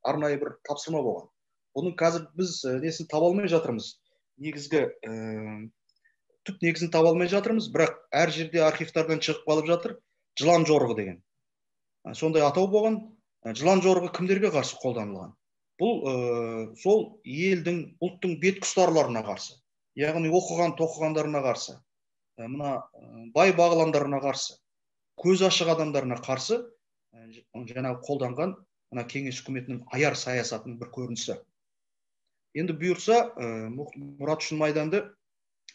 S2: Арнайы бір тапсырма болған. Бұның қазір біз несін таба алмай жатырмыз. Негізгі түп негізін таба алмай жатырмыз, бірақ әр жерде архивтардан шығып қалып жатыр. Жылан жорығы деген. Сондай атау болған. Жылан жорығы кімдерге қарсы қолданылған? Бұл сол елдің, ұлттың бет құстарларына қарсы. Яғни оқыған, тоқығандарына қарсы. Мына бай бағландарына қарсы. Көз ашық адамдарына қарсы жаңағы қолданған мына кеңес үкіметінің аяр саясатының бір көрінісі. Енді бұйырса, Мұрат үшін майданды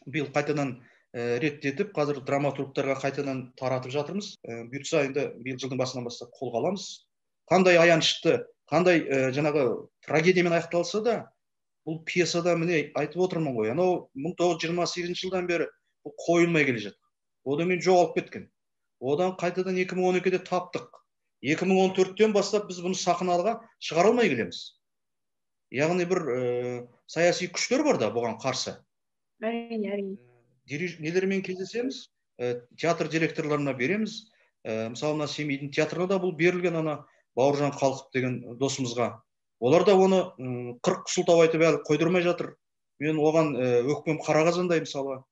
S2: биыл қайтадан реттетіп, қазір драматургтарға қайтадан таратып жатырмыз. Бұйыртса енді биыл жылдың басынан бастап қолға аламыз. Қандай аянышты, қандай жаңағы трагедиямен аяқталса да, Бұл пьесада міне айтып отырмын ғой, анау 1928 жылдан бері бұл қойылмай келе жатыр. Одан кейін жоғалып кеткен. Одан қайтадан 2012-де таптық. 2014-тен бастап біз бұны сахнаға шығара алмай келеміз. Яғни бір саяси күштер бар да бұған қарсы.
S1: Әрине, әрине.
S2: Нелермен кездесеміз, театр директорларына береміз. Мысалы, мына Семейдің театрына да бұл берілген, ана Бауыржан Қалқып деген досымызға. Олар да оны 40 сылтау айтып әлі қойдырмай жатыр. Мен оған өкпем қара қазандай мысалы.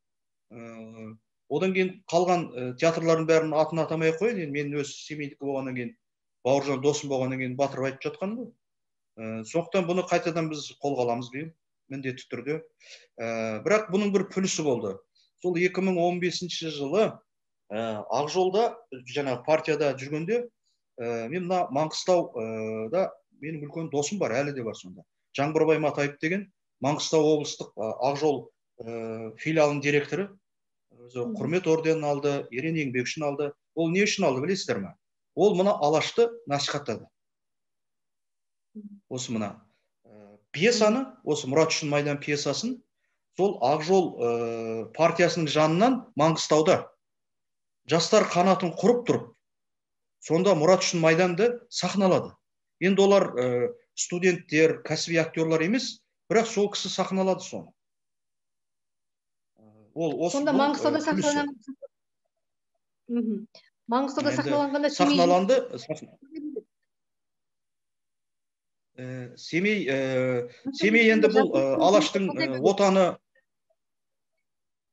S2: Одан кейін қалған театрлардың бәрін атын атамай ақ қояйын. Енді мен өз Семейдікі болғаннан кейін, Бауыржан досым болғаннан кейін батырып айтып жатқаным ғой. Сондықтан бұны қайтадан біз қолға аламыз биыл міндетті түрде. Бірақ бұның бір плюсі болды. Сол 2015 жылы Ақжолда, жаңағы партияда жүргенде, мен мына Маңғыстауда менің үлкен досым бар, әлі де бар сонда. Жаңбырбай Матаев деген Маңғыстау облыстық Ақжол филиалының директоры. Өзі құрмет орденін алды, ерен еңбек үшін алды. Ол не үшін алды білесіздер ме? Ол мына Алашты насихаттады. Осы мына пьесаны, осы Мұрат үшін майдан пьесасын сол Ақжол партиясының жанынан Маңғыстауда жастар қанатын құрып тұрып, сонда Мұрат үшін майданды сахналады. Енді олар студенттер, кәсіби актерлар емес, бірақ сол кісі сахналады соны. Ол осы
S1: сонда Маңғыстауда сахналанған. Маңғыстауда сахналанғанда
S2: сахналанды. Семей, Семей енді бұл Алаштың отаны.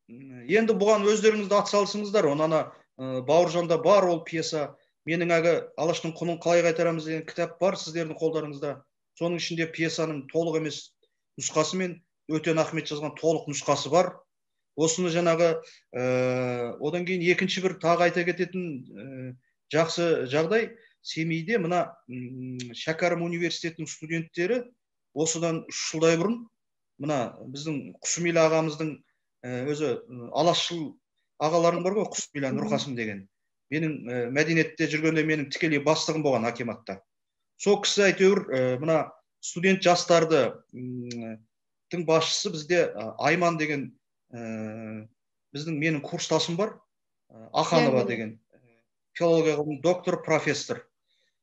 S2: Енді бұған өздеріңіз де атсалысыңыздар. Оны ана Бауыржанда бар ол пьеса. Менің әлгі Алаштың құнын қалай қайтарамыз деген кітап бар сіздердің қолдарыңызда. Соның ішінде пьесаның толық емес нұсқасы мен Өтен Ахмет жазған толық нұсқасы бар. Осыны жаңағы одан кейін екінші бір тағы айта кететін жақсы жағдай, Семейде мына Шәкәрім университетінің студенттері осыдан 3 жылдай бұрын мына біздің Құсмила ағамыздың өзі алашшыл ағаларым бар ғой, Құсмила Нұрқасым деген. Менің мәдениетте жүргенде менің тікелей бастығым болған акиматта. Сол кісі әйтеуір мына студент жастарды тың басшысы бізде Айман деген біздің менің курстасым бар, Аханова деген филология ғылымының доктор, профессор.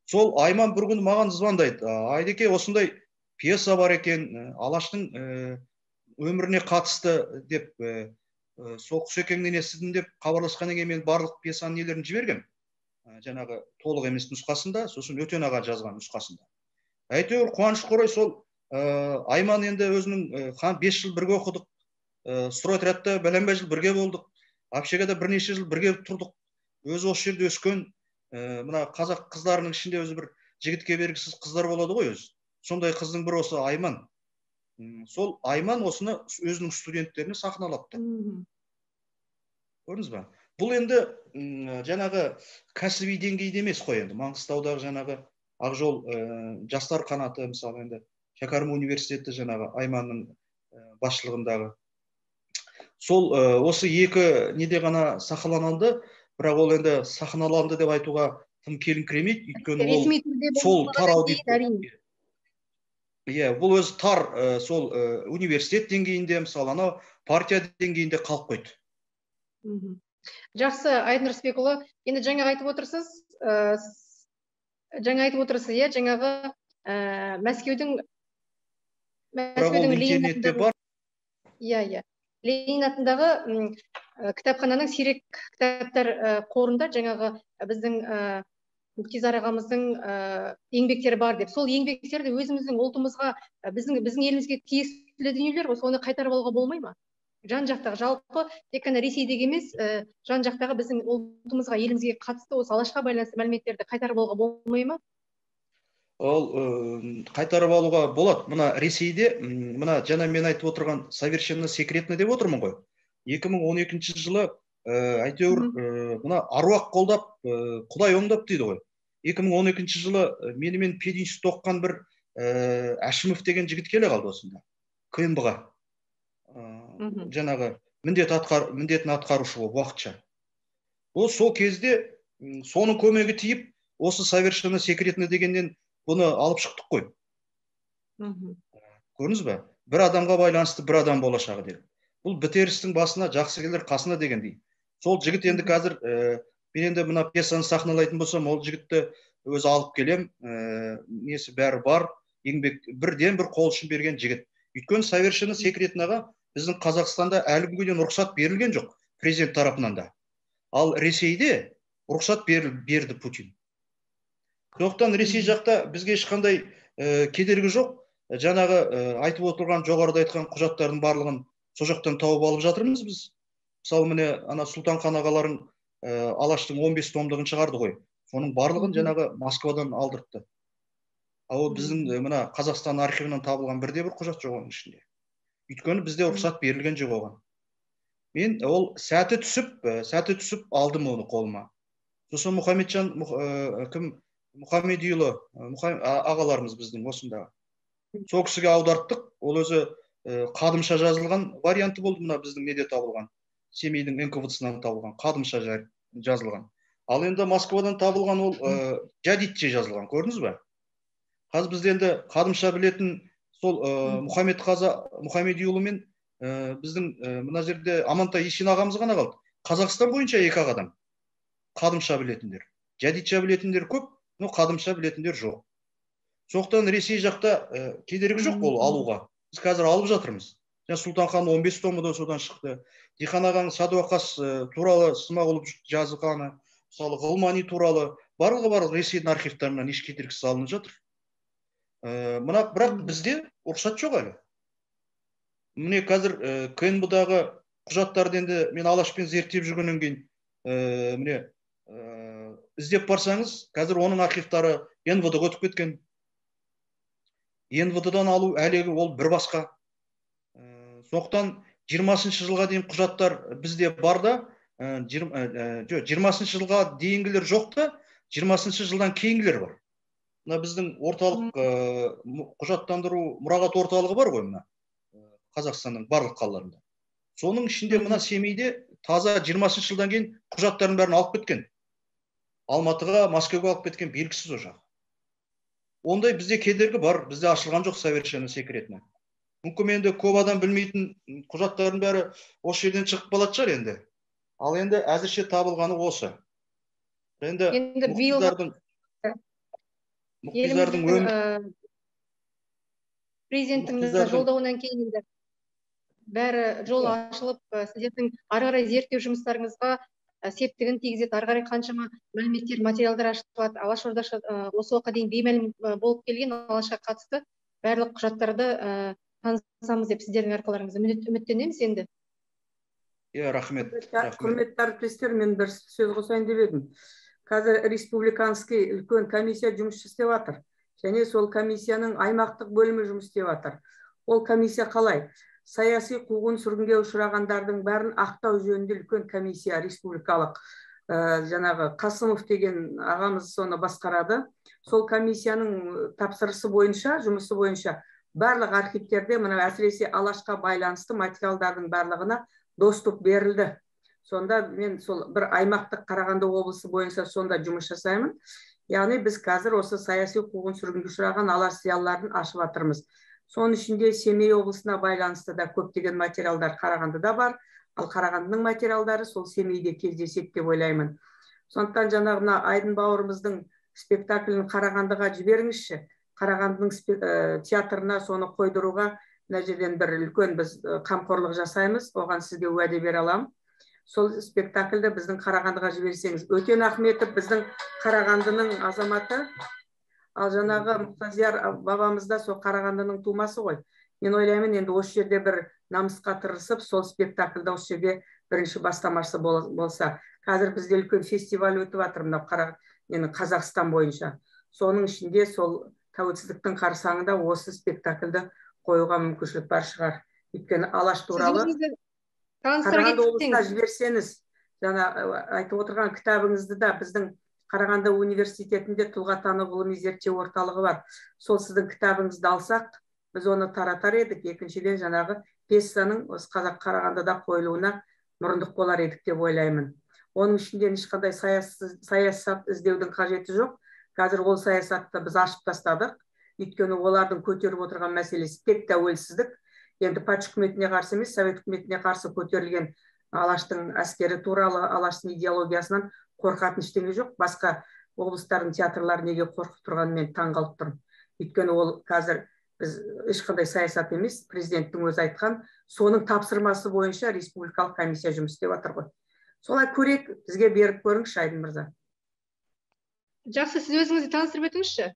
S2: Сол Айман бір күні маған звондайды. Айдеке, осындай пьеса бар екен, Алаштың өміріне қатысты деп, сол Құсекеңнен естідім деп хабарласқаннан кейін мен барлық пьесаның нелерін жібергем. Жаңағы толық емес нұсқасында, сосын Өтен аға жазған нұсқасында. Әйтеуір қуанышқа орай сол Айман енді өзінің 5 жыл бірге оқыдық, стройотрядта бәленбай жыл бірге болдық, общагада бірнеше жыл бірге тұрдық. Өзі осы жерде өскен, мына қазақ қыздарының ішінде өзі бір жігітке бергісіз қыздар болады ғой өзі. Сондай қыздың бірі осы Айман. Сол Айман осыны өзінің студенттеріне сахналапты. Көрдіңіз ба? Бұл енді жаңағы кәсіби деңгейде емес қой енді. Маңғыстаудағы жаңағы Ақжол жастар қанаты, мысалы енді Шәкәрім университеті жаңағы Айманның басшылығындағы. Сол осы екі неде ғана сахналанды, бірақ ол енді сахналанды деп айтуға тым келіңкіремейді, өйткені ол сол тар аудитория. Иә, бұл өзі тар сол университет деңгейінде, мысалы анау партия деңгейінде қалып қойды.
S1: Жақсы, Айдын Рысбекұлы, енді жаңа айтып отырсыз, иә, жаңағы Мәскеудің
S2: интернетте бар.
S1: Иә, иә. Ленин атындағы кітапхананың сирек кітаптар қорында жаңағы біздің Мұхтизар ағамыздың еңбектері бар деп. Сол еңбектерді өзіміздің ұлтымызға, біздің елімізге тиесілі дүниелер ғой, соны қайтарып алуға болмай ма? Жан жақтағы, жалпы тек қана Ресейдегі емес, жан жақтағы біздің ұлтымызға, елімізге қатысты осы Алашқа байланысты мәліметтерді қайтарып алуға болмай ма?
S2: Ол қайтарып алуға болады. Мына Ресейде, мына жаңа мен айтып отырған совершенно секретно деп отырмын ғой. 2012 жылы әйтеуір мына аруақ қолдап, Құдай оңдап дейді ғой. 2012 жылы менімен пединститут оқыған бір Әшімов деген жігіт келе қалды осында, КНБ-ға. Жаңағы міндетін атқарушы болып уақытша. Ол сол кезде соның көмегі тиіп, осы совершенно секретно дегеннен бұны алып шықтық қой. Көрдіңіз бе? Бір адамға байланысты бір адам болашағы деді. Бұл бітер істің басына жақсы келер қасына дегендей. Сол жігіт енді қазір, мен енді мына пьесаны сахналайтын болсам, ол жігітті өзі алып келем, несі бәрі бар, еңбек бірден бір қол ұшын берген жігіт. Өйткені совершенно секретныйға біздің Қазақстанда әлі күнге дейін рұқсат берілген жоқ президент тарапынан да. Ал Ресейде рұқсат берді Путин. Сондықтан Ресей жақта бізге ешқандай кедергі жоқ. Жаңағы айтып отырған, жоғарыда айтқан құжаттардың барлығын сол жақтан тауып алып жатырмыз біз. Мысалы, міне ана Сұлтанхан ағаларың Алаштың 15 томдығын шығарды ғой. Соның барлығын жаңағы Москвадан алдыртты. Ал ол біздің мына Қазақстан архивінен табылған бірде бір құжат жоқ оның ішінде. Өйткені бізде рұқсат берілген жоқ оған. Мен ол сәті түсіп алдым оны қолыма. Сосын Мұхамеджан кім, Мұхамедиұлы ағаларымыз біздің осында. Сол кісіге аударттық. Ол өзі қадымша жазылған варианты болды, мына біздің неде табылған. Семейдің НКВД-сынан табылған, қадымша жазылған. Ал енді Москвадан табылған ол жәдитше жазылған, көрдіңіз бе? Қазір бізде енді қадымша білетін сол Мұхамедқазы Мұхамедиұлы мен біздің мына жерде Амантай Есен ағамыз ғана қалды. Қазақстан бойынша екі ақ адам қадымша білетіндер. Жәдитша білетіндер көп, но қадымша білетіндер жоқ. Сондықтан Ресей жақта кедергі жоқ ол алуға. Біз қазір алып жатырмыз. Жаңа Сұлтанхан 15 томы да содан шықты. Дихан ағаның Садуақас туралы Смағұлов жазғаны, мысалы, Ғылмани туралы барлығы Ресейдің архивтарынан еш кедергісіз алынып жатыр. Мына бірақ бізде рұқсат жоқ әлі. Міне қазір КНБ-дағы құжаттарды енді мен Алашпен зерттеп жүргеннен кейін міне іздеп барсаңыз, қазір оның архивтары НВД-ға өтіп кеткен. НВД-дан алу әлегі ол бір басқа. Сондықтан 20 жылға дейін құжаттар бізде бар да, жоқ, 20 жылға дейінгілер жоқ та, 20 жылдан кейінгілер бар. Мына біздің орталық құжаттандыру мұрағат орталығы бар ғой мына Қазақстанның барлық қалаларында. Соның ішінде мына Семейде таза 20 жылдан кейін құжаттардың бәрін алып кеткен. Алматыға, Мәскеуге алып кеткен, белгісіз ол жағы. Ондай бізде кедергі бар, бізде ашылған жоқ совершенно секретно. Мүмкін енді көп адам білмейтін құжаттардың бәрі осы жерден шығып қалатын шығар енді. Ал енді әзірше табылғаны осы. Енді
S1: Енді биыл
S2: мұқтиждардың
S1: еліміздің президенттің жолдауынан кейін енді бәрі жол ашылып, сіздердің ары қарай зерттеу жұмыстарыңызға септігін тигізеді. Ары қарай қаншама мәліметтер, материалдар ашылады. Алаш ордашы осы уақытқа дейін беймәлім болып келген Алашқа қатысты барлық құжаттарды танысамыз деп сіздердің арқаларыңызда үміттенеміз енді.
S2: Иә, рахмет. Рахмет.
S3: Құрметті әріптестер, мен бір сөз қосайын деп едім. Қазір республиканский үлкен комиссия жұмыс істеп жатыр және сол комиссияның аймақтық бөлімі жұмыс істеп жатыр. Ол комиссия қалай? Саяси қуғын сүргінге ұшырағандардың бәрін ақтау жөнінде үлкен комиссия республикалық. Жаңағы Қасымов деген ағамыз соны басқарады. Сол комиссияның тапсырысы бойынша, жұмысы бойынша барлық архивтерде, мына әсіресе Алашқа байланысты материалдардың барлығына доступ берілді. Сонда мен сол бір аймақтық Қарағанды облысы бойынша сонда жұмыс жасаймын. Яғни біз қазір осы саяси қуғын сүргінге ұшыраған Алаш зиялыларын ашып жатырмыз. Соның ішінде Семей облысына байланысты да көптеген материалдар Қарағандыда бар. Ал Қарағандының материалдары сол Семейде кездеседі деп ойлаймын. Сондықтан жаңағы мына Айдын бауырымыздың спектаклін Қарағандыға жіберіңізші. Қарағандының театрына соны қойдыруға мына жерден бір үлкен біз қамқорлық жасаймыз. Оған сізге уәде бере аламын. Сол спектакльді біздің Қарағандыға жіберсеңіз. Өтен Ахметов біздің Қарағандының азаматы. Ал жаңағы Мұқтазияр бабамыз да сол Қарағандының тумасы ғой. Мен ойлаймын, енді осы жерде бір намысқа тырысып, сол спектакльді осы жерде бірінші бастамашы болса. Қазір бізде үлкен фестиваль өтіп жатыр мынау ненің Қазақстан бойынша. Соның ішінде сол тәуелсіздіктің қарсаңында осы спектакльді қоюға мүмкіншілік бар шығар. Өйткені Алаш туралы
S1: таныстыра
S3: Қарағанды облысына
S1: кетсеңіз.
S3: жіберсеңіз, жаңа айтып отырған кітабыңызды да біздің Қарағанды университетінде тұлғатану ғылыми зерттеу орталығы бар. Сол сіздің кітабыңызды алсақ, біз оны таратар едік. Екіншіден, жаңағы пьесаның осы Қазақ Қарағандыда қойылуына мұрындық болар едік деп ойлаймын. Оның ішінде ешқандай саясат іздеудің қажеті жоқ. Қазір ол саясатты біз ашып тастадық. Өйткені олардың көтеріп отырған мәселесі тек тәуелсіздік. Енді патша үкіметіне қарсы емес, совет үкіметіне қарсы көтерілген Алаштың әскері туралы, Алаштың идеологиясынан қорқатын ештеңе жоқ. Басқа облыстардың театрлары неге қорқып тұрғанын мен таңғалып тұрмын. Өйткені ол қазір біз ешқандай саясат емес, президенттің өзі айтқан, соның тапсырмасы бойынша республикалық комиссия жұмыс істеп жатыр ғой. Солай көрейік, бізге беріп көріңізші, Айдын мырза.
S1: Жақсы, сіз өзіңізді таныстырып өтіңізші.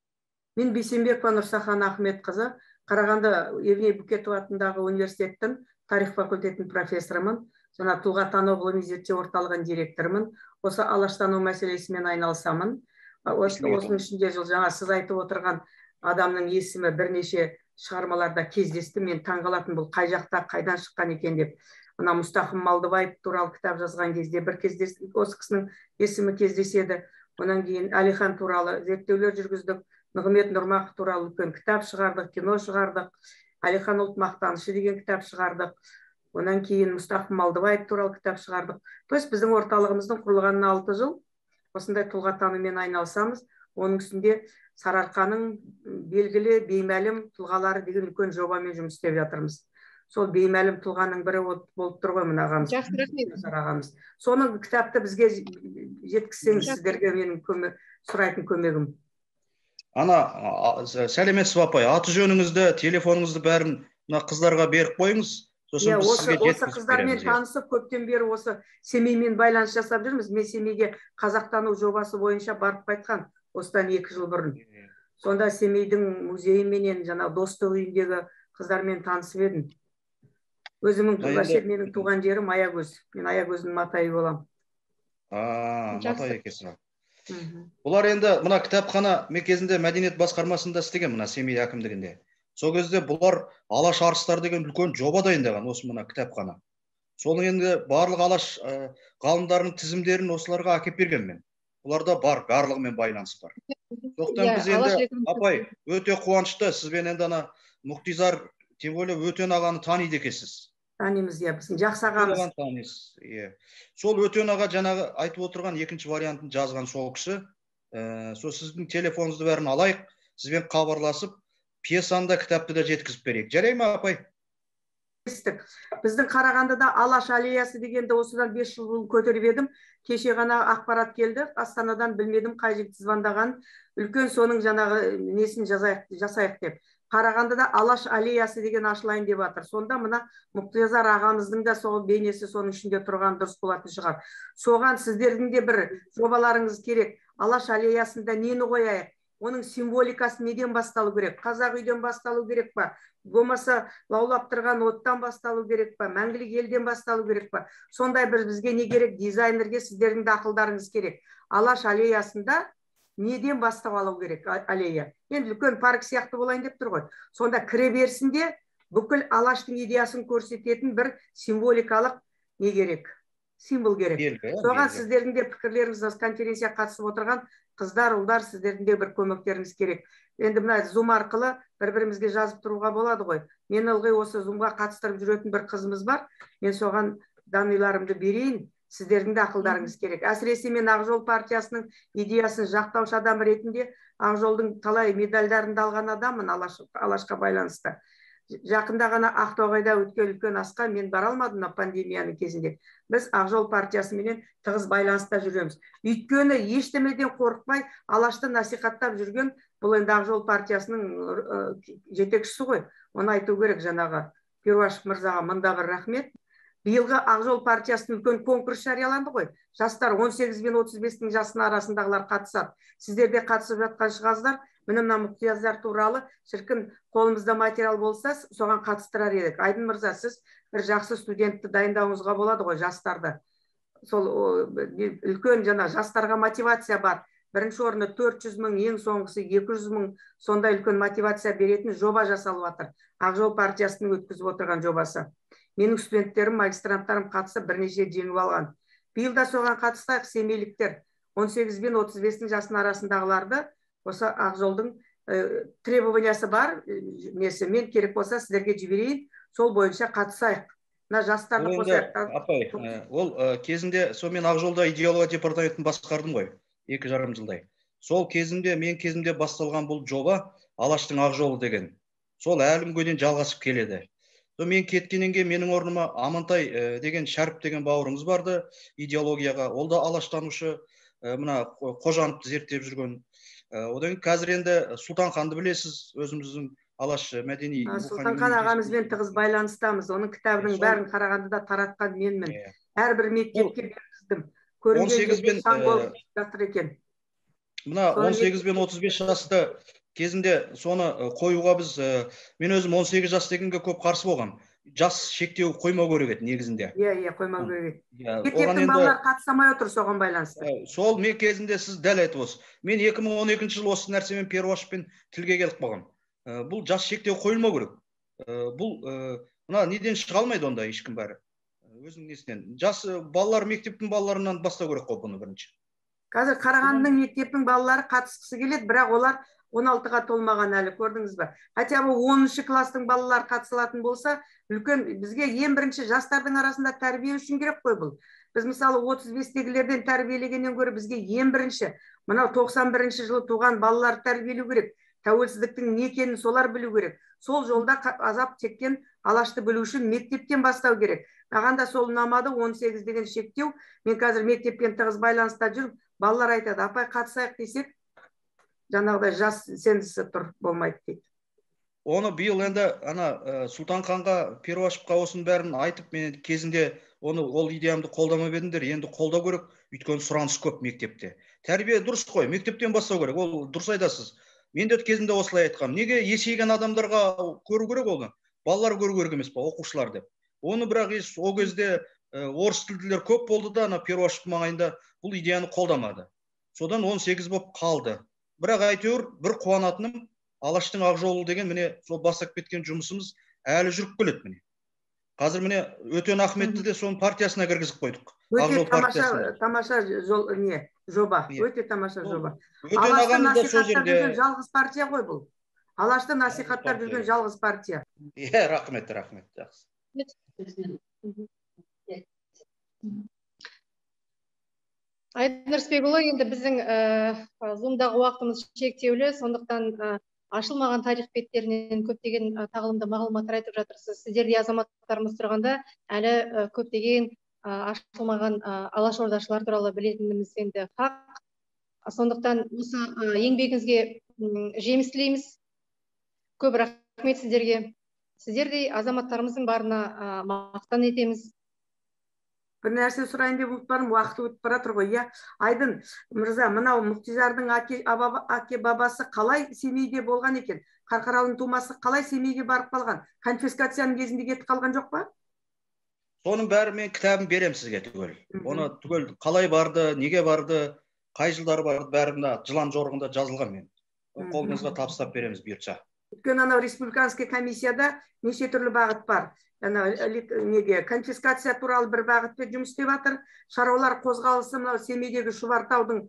S3: Мен Бейсенбекова Нұрсахан Ахметқызы, Қарағанды Евней Букетов атындағы университеттің тарих факультетінің профессорымын, жаңа тұлғатану ғылыми зерттеу орталығының директорымын. Осы алаштану мәселесімен айналысамын. Осының ішінде жаңа сіз айтып отырған адамның есімі бірнеше шығармаларда кездесті. Мен таңғалатын, бұл қай жақта, қайдан шыққан екен деп. Мына Мұстақым Малдыбаев туралы кітап жазған кезде бір осы кісінің есімі кездеседі. Одан кейін Әлихан туралы зерттеулер жүргіздік. Нығмет Нұрмақов туралы үлкен кітап шығардық, кино шығардық. Әлихан ұлт мақтанышы деген кітап шығардық. Одан кейін Мұстақым Малдыбаев туралы кітап шығардық. То есть біздің орталығымыздың құрылғанына 6 жыл осындай тұлғатанумен айналысамыз. Оның үстінде Сарыарқаның белгілі беймәлім тұлғалары деген үлкен жобамен жұмыс істеп жатырмыз. Сол беймәлім тұлғаның бірі болып тұр ғой мына ағамыз.
S1: Жақсы, рахмет.
S3: Ағамыз. Соның кітапты бізге жеткізсеңіз, сіздерге менің сұрайтын көмегім.
S2: Ана, сәлеметсіз бе, апай? Аты жөніңізді, телефоныңызды бәрін мына қыздарға беріп қойыңыз. Сосын біз сізге
S3: осы қыздармен танысып, көптен бері осы Семеймен байланыс жасап жүрміз. Мен Семейге қазақтану жобасы бойынша барып қайтқан осыдан 2 жыл бұрын. Сонда Семейдің музейіменен, жаңа достық үйіндегі қыздармен танысып едім. Өзімнің вообще менің туған жерім Аягөз. Мен Аягөздің матайы боламын.
S2: Матай екенсіз. Бұлар енді мына кітапхана, мен кезінде мәдениет басқармасында істеген, мына Семей әкімдігінде. Сол кезде бұлар Алаш арыстары деген үлкен жоба дайындаған осы мына кітапхана. Соның енді барлық Алаш ғалымдарының тізімдерін осыларға әкеп берген мен. Бұларда бар, барлығымен байланыс бар. Сондықтан біз енді, апай, өте қуанышты, сізбен енді ана Мұқтизар, тем более Өтен ағаны таниды екенсіз.
S3: Танимыз, иә, біздің жақсы ағамыз.
S2: Танисыз, иә. Сол Өтен аға жаңағы айтып отырған екінші вариантын жазған сол кісі. Сол сіздің телефоныңызды бәрін алайық, сізбен хабарласып, пьесаны да, кітапты да жеткізіп берейік. Жарай ма, апай?
S3: Біздің Қарағандыда Алаш аллеясы дегенді осыдан 5 жыл бұрын көтеріп едім. Кеше ғана ақпарат келді, Астанадан, білмедім қай жігіт звондаған. Үлкен соның жаңағы несін жасайық деп. Қарағандыда Алаш аллеясы деген ашылайын деп жатыр. Сонда мына Мұқтизар ағамыздың да сол бейнесі соның ішінде тұрған дұрыс болатын шығар. Соған сіздердің де бір жобаларыңыз керек. Алаш аллеясында нені қояйық? Оның символикасы неден басталу керек? Қазақ үйден басталу керек па? Болмаса лаулап тұрған оттан басталу керек па? Мәңгілік елден басталу керек па? Сондай бір бізге не керек? Дизайнерге сіздердің де ақылдарыңыз керек. Алаш аллеясында неден бастап алу керек аллея? Енді үлкен парк сияқты болайын деп тұр ғой. Сонда кіре берсінде бүкіл Алаштың идеясын көрсететін бір символикалық не керек? Символ керек. Соған сіздердің де пікірлеріңіз, осы конференцияға қатысып отырған қыздар, ұлдар, сіздердің де бір көмектеріңіз керек. Енді мына Zoom арқылы бір-бірімізге жазып тұруға болады ғой. Мен ылғи осы Zoom-ға қатыстырып жүретін бір қызымыз бар. Мен соған данныйларымды берейін. Сіздердің де ақылдарыңыз керек. Әсіресе мен Ақжол партиясының идеясын жақтаушы адам ретінде Ақжолдың талай медальдарын да алған адаммын Алашқа байланысты. Жақында ғана Ақтоғайда өткен үлкен асқа мен бара алмадым мына пандемияның кезінде. Біз Ақжол партиясыменен тығыз байланыста жүреміз. Өйткені ештемеден қорықпай Алашты насихаттап жүрген бұл енді Ақжол партиясының жетекшісі ғой. Оны айту керек жаңағы Перуашев мырзаға мында бір рахмет. Биылғы Ақжол партиясының үлкен конкурс жарияланды ғой. Жастар 18 бен 35-тің жасының арасындағылар қатысады. Сіздер де қатысып жатқан шығарсыздар. Міне мына Мұқтияздар туралы шіркін қолымызда материал болса, соған қатыстырар едік. Айдын мырза, сіз бір жақсы студентті дайындауыңызға болады ғой, жастарды. Сол үлкен жаңа жастарға мотивация бар. Бірінші орны 400 мың, ең соңғысы 200 мың, сондай үлкен мотивация беретін жоба жасалып жатыр. Ақжол партиясының өткізіп отырған жобасы. Менің студенттерім, магистранттарым қатысып бірнеше жеңіп алған. Биыл да соған қатыстайық, семейліктер 18 бен 35-тің жасының арасындағыларды осы Ақжолдың требованиясы бар, несі, мен керек болса сіздерге жіберейін, сол бойынша қатысайық. Мына жастарды қосайық.
S2: Апай, ол кезінде сол мен Ақжолда идеология департаментін басқардым ғой, 2,5 жылдай. Сол кезінде, мен кезімде басталған бұл жоба Алаштың Ақжолы деген. Сол әлі күнге дейін жалғасып келеді. Мен кеткеннен кейін менің орныма Амантай деген Шәріп деген бауырымыз барды идеологияға. Ол да алаштанушы, мына Қожановты зерттеп жүрген. Одан кейін қазір енді Сұлтанханды білесіз, өзіміздің Алаш мәдени.
S3: Сұлтанхан ағамызбен тығыз байланыстамыз. Оның кітабының бәрін Қарағандыда таратқан менмін. Әрбір мектепке бергіздім. Көрінген жерде шаң болып жатыр екен.
S2: Мына 18 бен 35 жасты кезінде соны қоюға біз, мен өзім 18 жас дегенге көп қарсы болғам. Жас шектеу қоймау керек еді негізінде.
S3: Иә, қоймау керек еді. Мектептің балалары қатыса алмай отыр соған байланысты.
S2: Сол мен кезінде сіз дәл айтып отырсыз. Мен 2012 жылы осы нәрсемен Перуашевпен тілге келіп қалғам. Бұл жас шектеу қойылмау керек. Бұл мына неден шыға алмайды онда ешкім бәрі. Өзінің несінен. Жас балалар мектептің балаларынан бастау керек қой бұны бірінші.
S3: Қазір Қарағандының мектептің балалары қатысқысы келеді, бірақ олар 16-ға толмаған әлі, көрдіңіз бе? Хотя бы 10 класстың балалары қатысылатын болса, үлкен бізге ең бірінші жастардың арасында тәрбие үшін керек қой бұл. Біз мысалы 35-тегілерден тәрбиелегеннен гөрі бізге ең бірінші мынау 91 жылы туған балалар тәрбиелеу керек. Тәуелсіздіктің не екенін солар білу керек. Сол жолда азап шеккен Алашты білу үшін мектептен бастау керек. Маған да сол ұнамады 18 деген шектеу. Мен қазір мектеппен тығыз байланыста жүрмін. Балалар айтады, апай қатысайық десек, жаңағыдай жас сенсі тұр болмайды дейді.
S2: Оны биыл енді ана Сұлтанханға, Перуашевқа осының бәрін айтып, мен кезінде оны ол идеямды қолдамап едіңдер, енді қолдау керек, өйткені сұраныс көп мектепте. Тәрбие дұрыс қой, мектептен бастау керек, ол дұрыс айтасыз. Мен де кезінде осылай айтқам. Неге есейген адамдарға көру керек оны? Балалар көру керек емес па, оқушылар деп. Оны бірақ ол кезде орыс тілділер көп болды да, ана Перуашев маңайында бұл идеяны қолдамады. Содан 18 болып қалды. Бірақ әйтеуір бір қуанатыным, Алаштың ақ жолы деген міне сол бастап кеткен жұмысымыз әлі жүріп келеді міне. Қазір міне Өтен Ахметті де соның партиясына кіргізіп қойдық.
S3: Өте тамаша, тамаша жол, не, жоба. Өте тамаша жоба. Өтен ағамыз да сол жерде. Жалғыз партия ғой бұл. Алашты насихаттап жүрген жалғыз партия.
S2: Иә, рахмет, рахмет, жақсы.
S1: Айдын Рысбекұлы, енді біздің Zoom-дағы уақытымыз шектеулі, сондықтан ашылмаған тарих беттерінен көптеген тағылымды мағлұматтар айтып жатырсыз. Сіздердей азаматтарымыз тұрғанда әлі көптеген ашылмаған алашордашылар туралы білетініміз енді хақ. Сондықтан осы еңбегіңізге жеміс тілейміз. Көп рахмет сіздерге. Сіздердей азаматтарымыздың барына мақтан етеміз.
S3: Бір нәрсе сұрайын деп ұмытпадым, уақыт өтіп бара тұр ғой, иә. Айдын мырза, мынау Мұқтижардың әке бабасы қалай Семейде болған екен? Қарқаралының тумасы қалай Семейге барып қалған? Конфискацияның кезінде кетіп қалған жоқ па?
S2: Соның бәрі мен кітабын беремін сізге түгел. Оны түгел қалай барды, неге барды, қай жылдары барды, бәрі мына жылан жорығында жазылған мен. Қолыңызға табыстап береміз бұйыртса.
S3: Өйткені анау республиканский комиссияда неше түрлі бағыт бар. Неге конфискация туралы бір бағытпен жұмыс істеп жатыр. Шаруалар қозғалысы мынау Семейдегі Шұбартаудың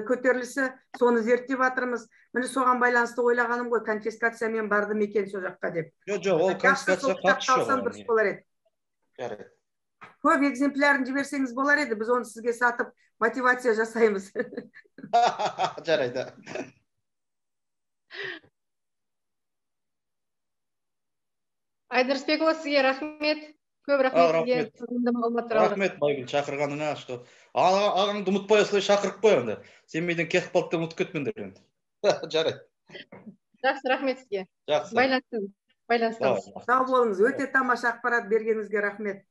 S3: көтерілісі, соны зерттеп жатырмыз. Міне соған байланысты ойлағаным ғой, конфискациямен барды ма екен сол жаққа деп.
S2: Жоқ, жоқ, ол конфискация қатысы жоқ.
S3: Дұрыс болар еді.
S2: Жарайды.
S3: Көп экземплярын жіберсеңіз болар еді, біз оны сізге сатып мотивация жасаймыз.
S2: Жарайды.
S1: Айдын Рысбекұлы, сізге рахмет. Көп рахмет сізге.
S2: Рахмет, Майгүл, шақырғаныңа. Ағаңды ұмытпай осылай шақырып қой енді. Семейден кетіп қалды деп ұмытып кетпеңдер енді. Жарайды.
S1: Жақсы, рахмет сізге.
S2: Жақсы.
S1: Байланыстамыз.
S3: Сау болыңыз. Өте тамаша ақпарат бергеніңізге рахмет.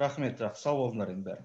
S2: Рахмет, жақсы. Сау болыңдар енді бәрі.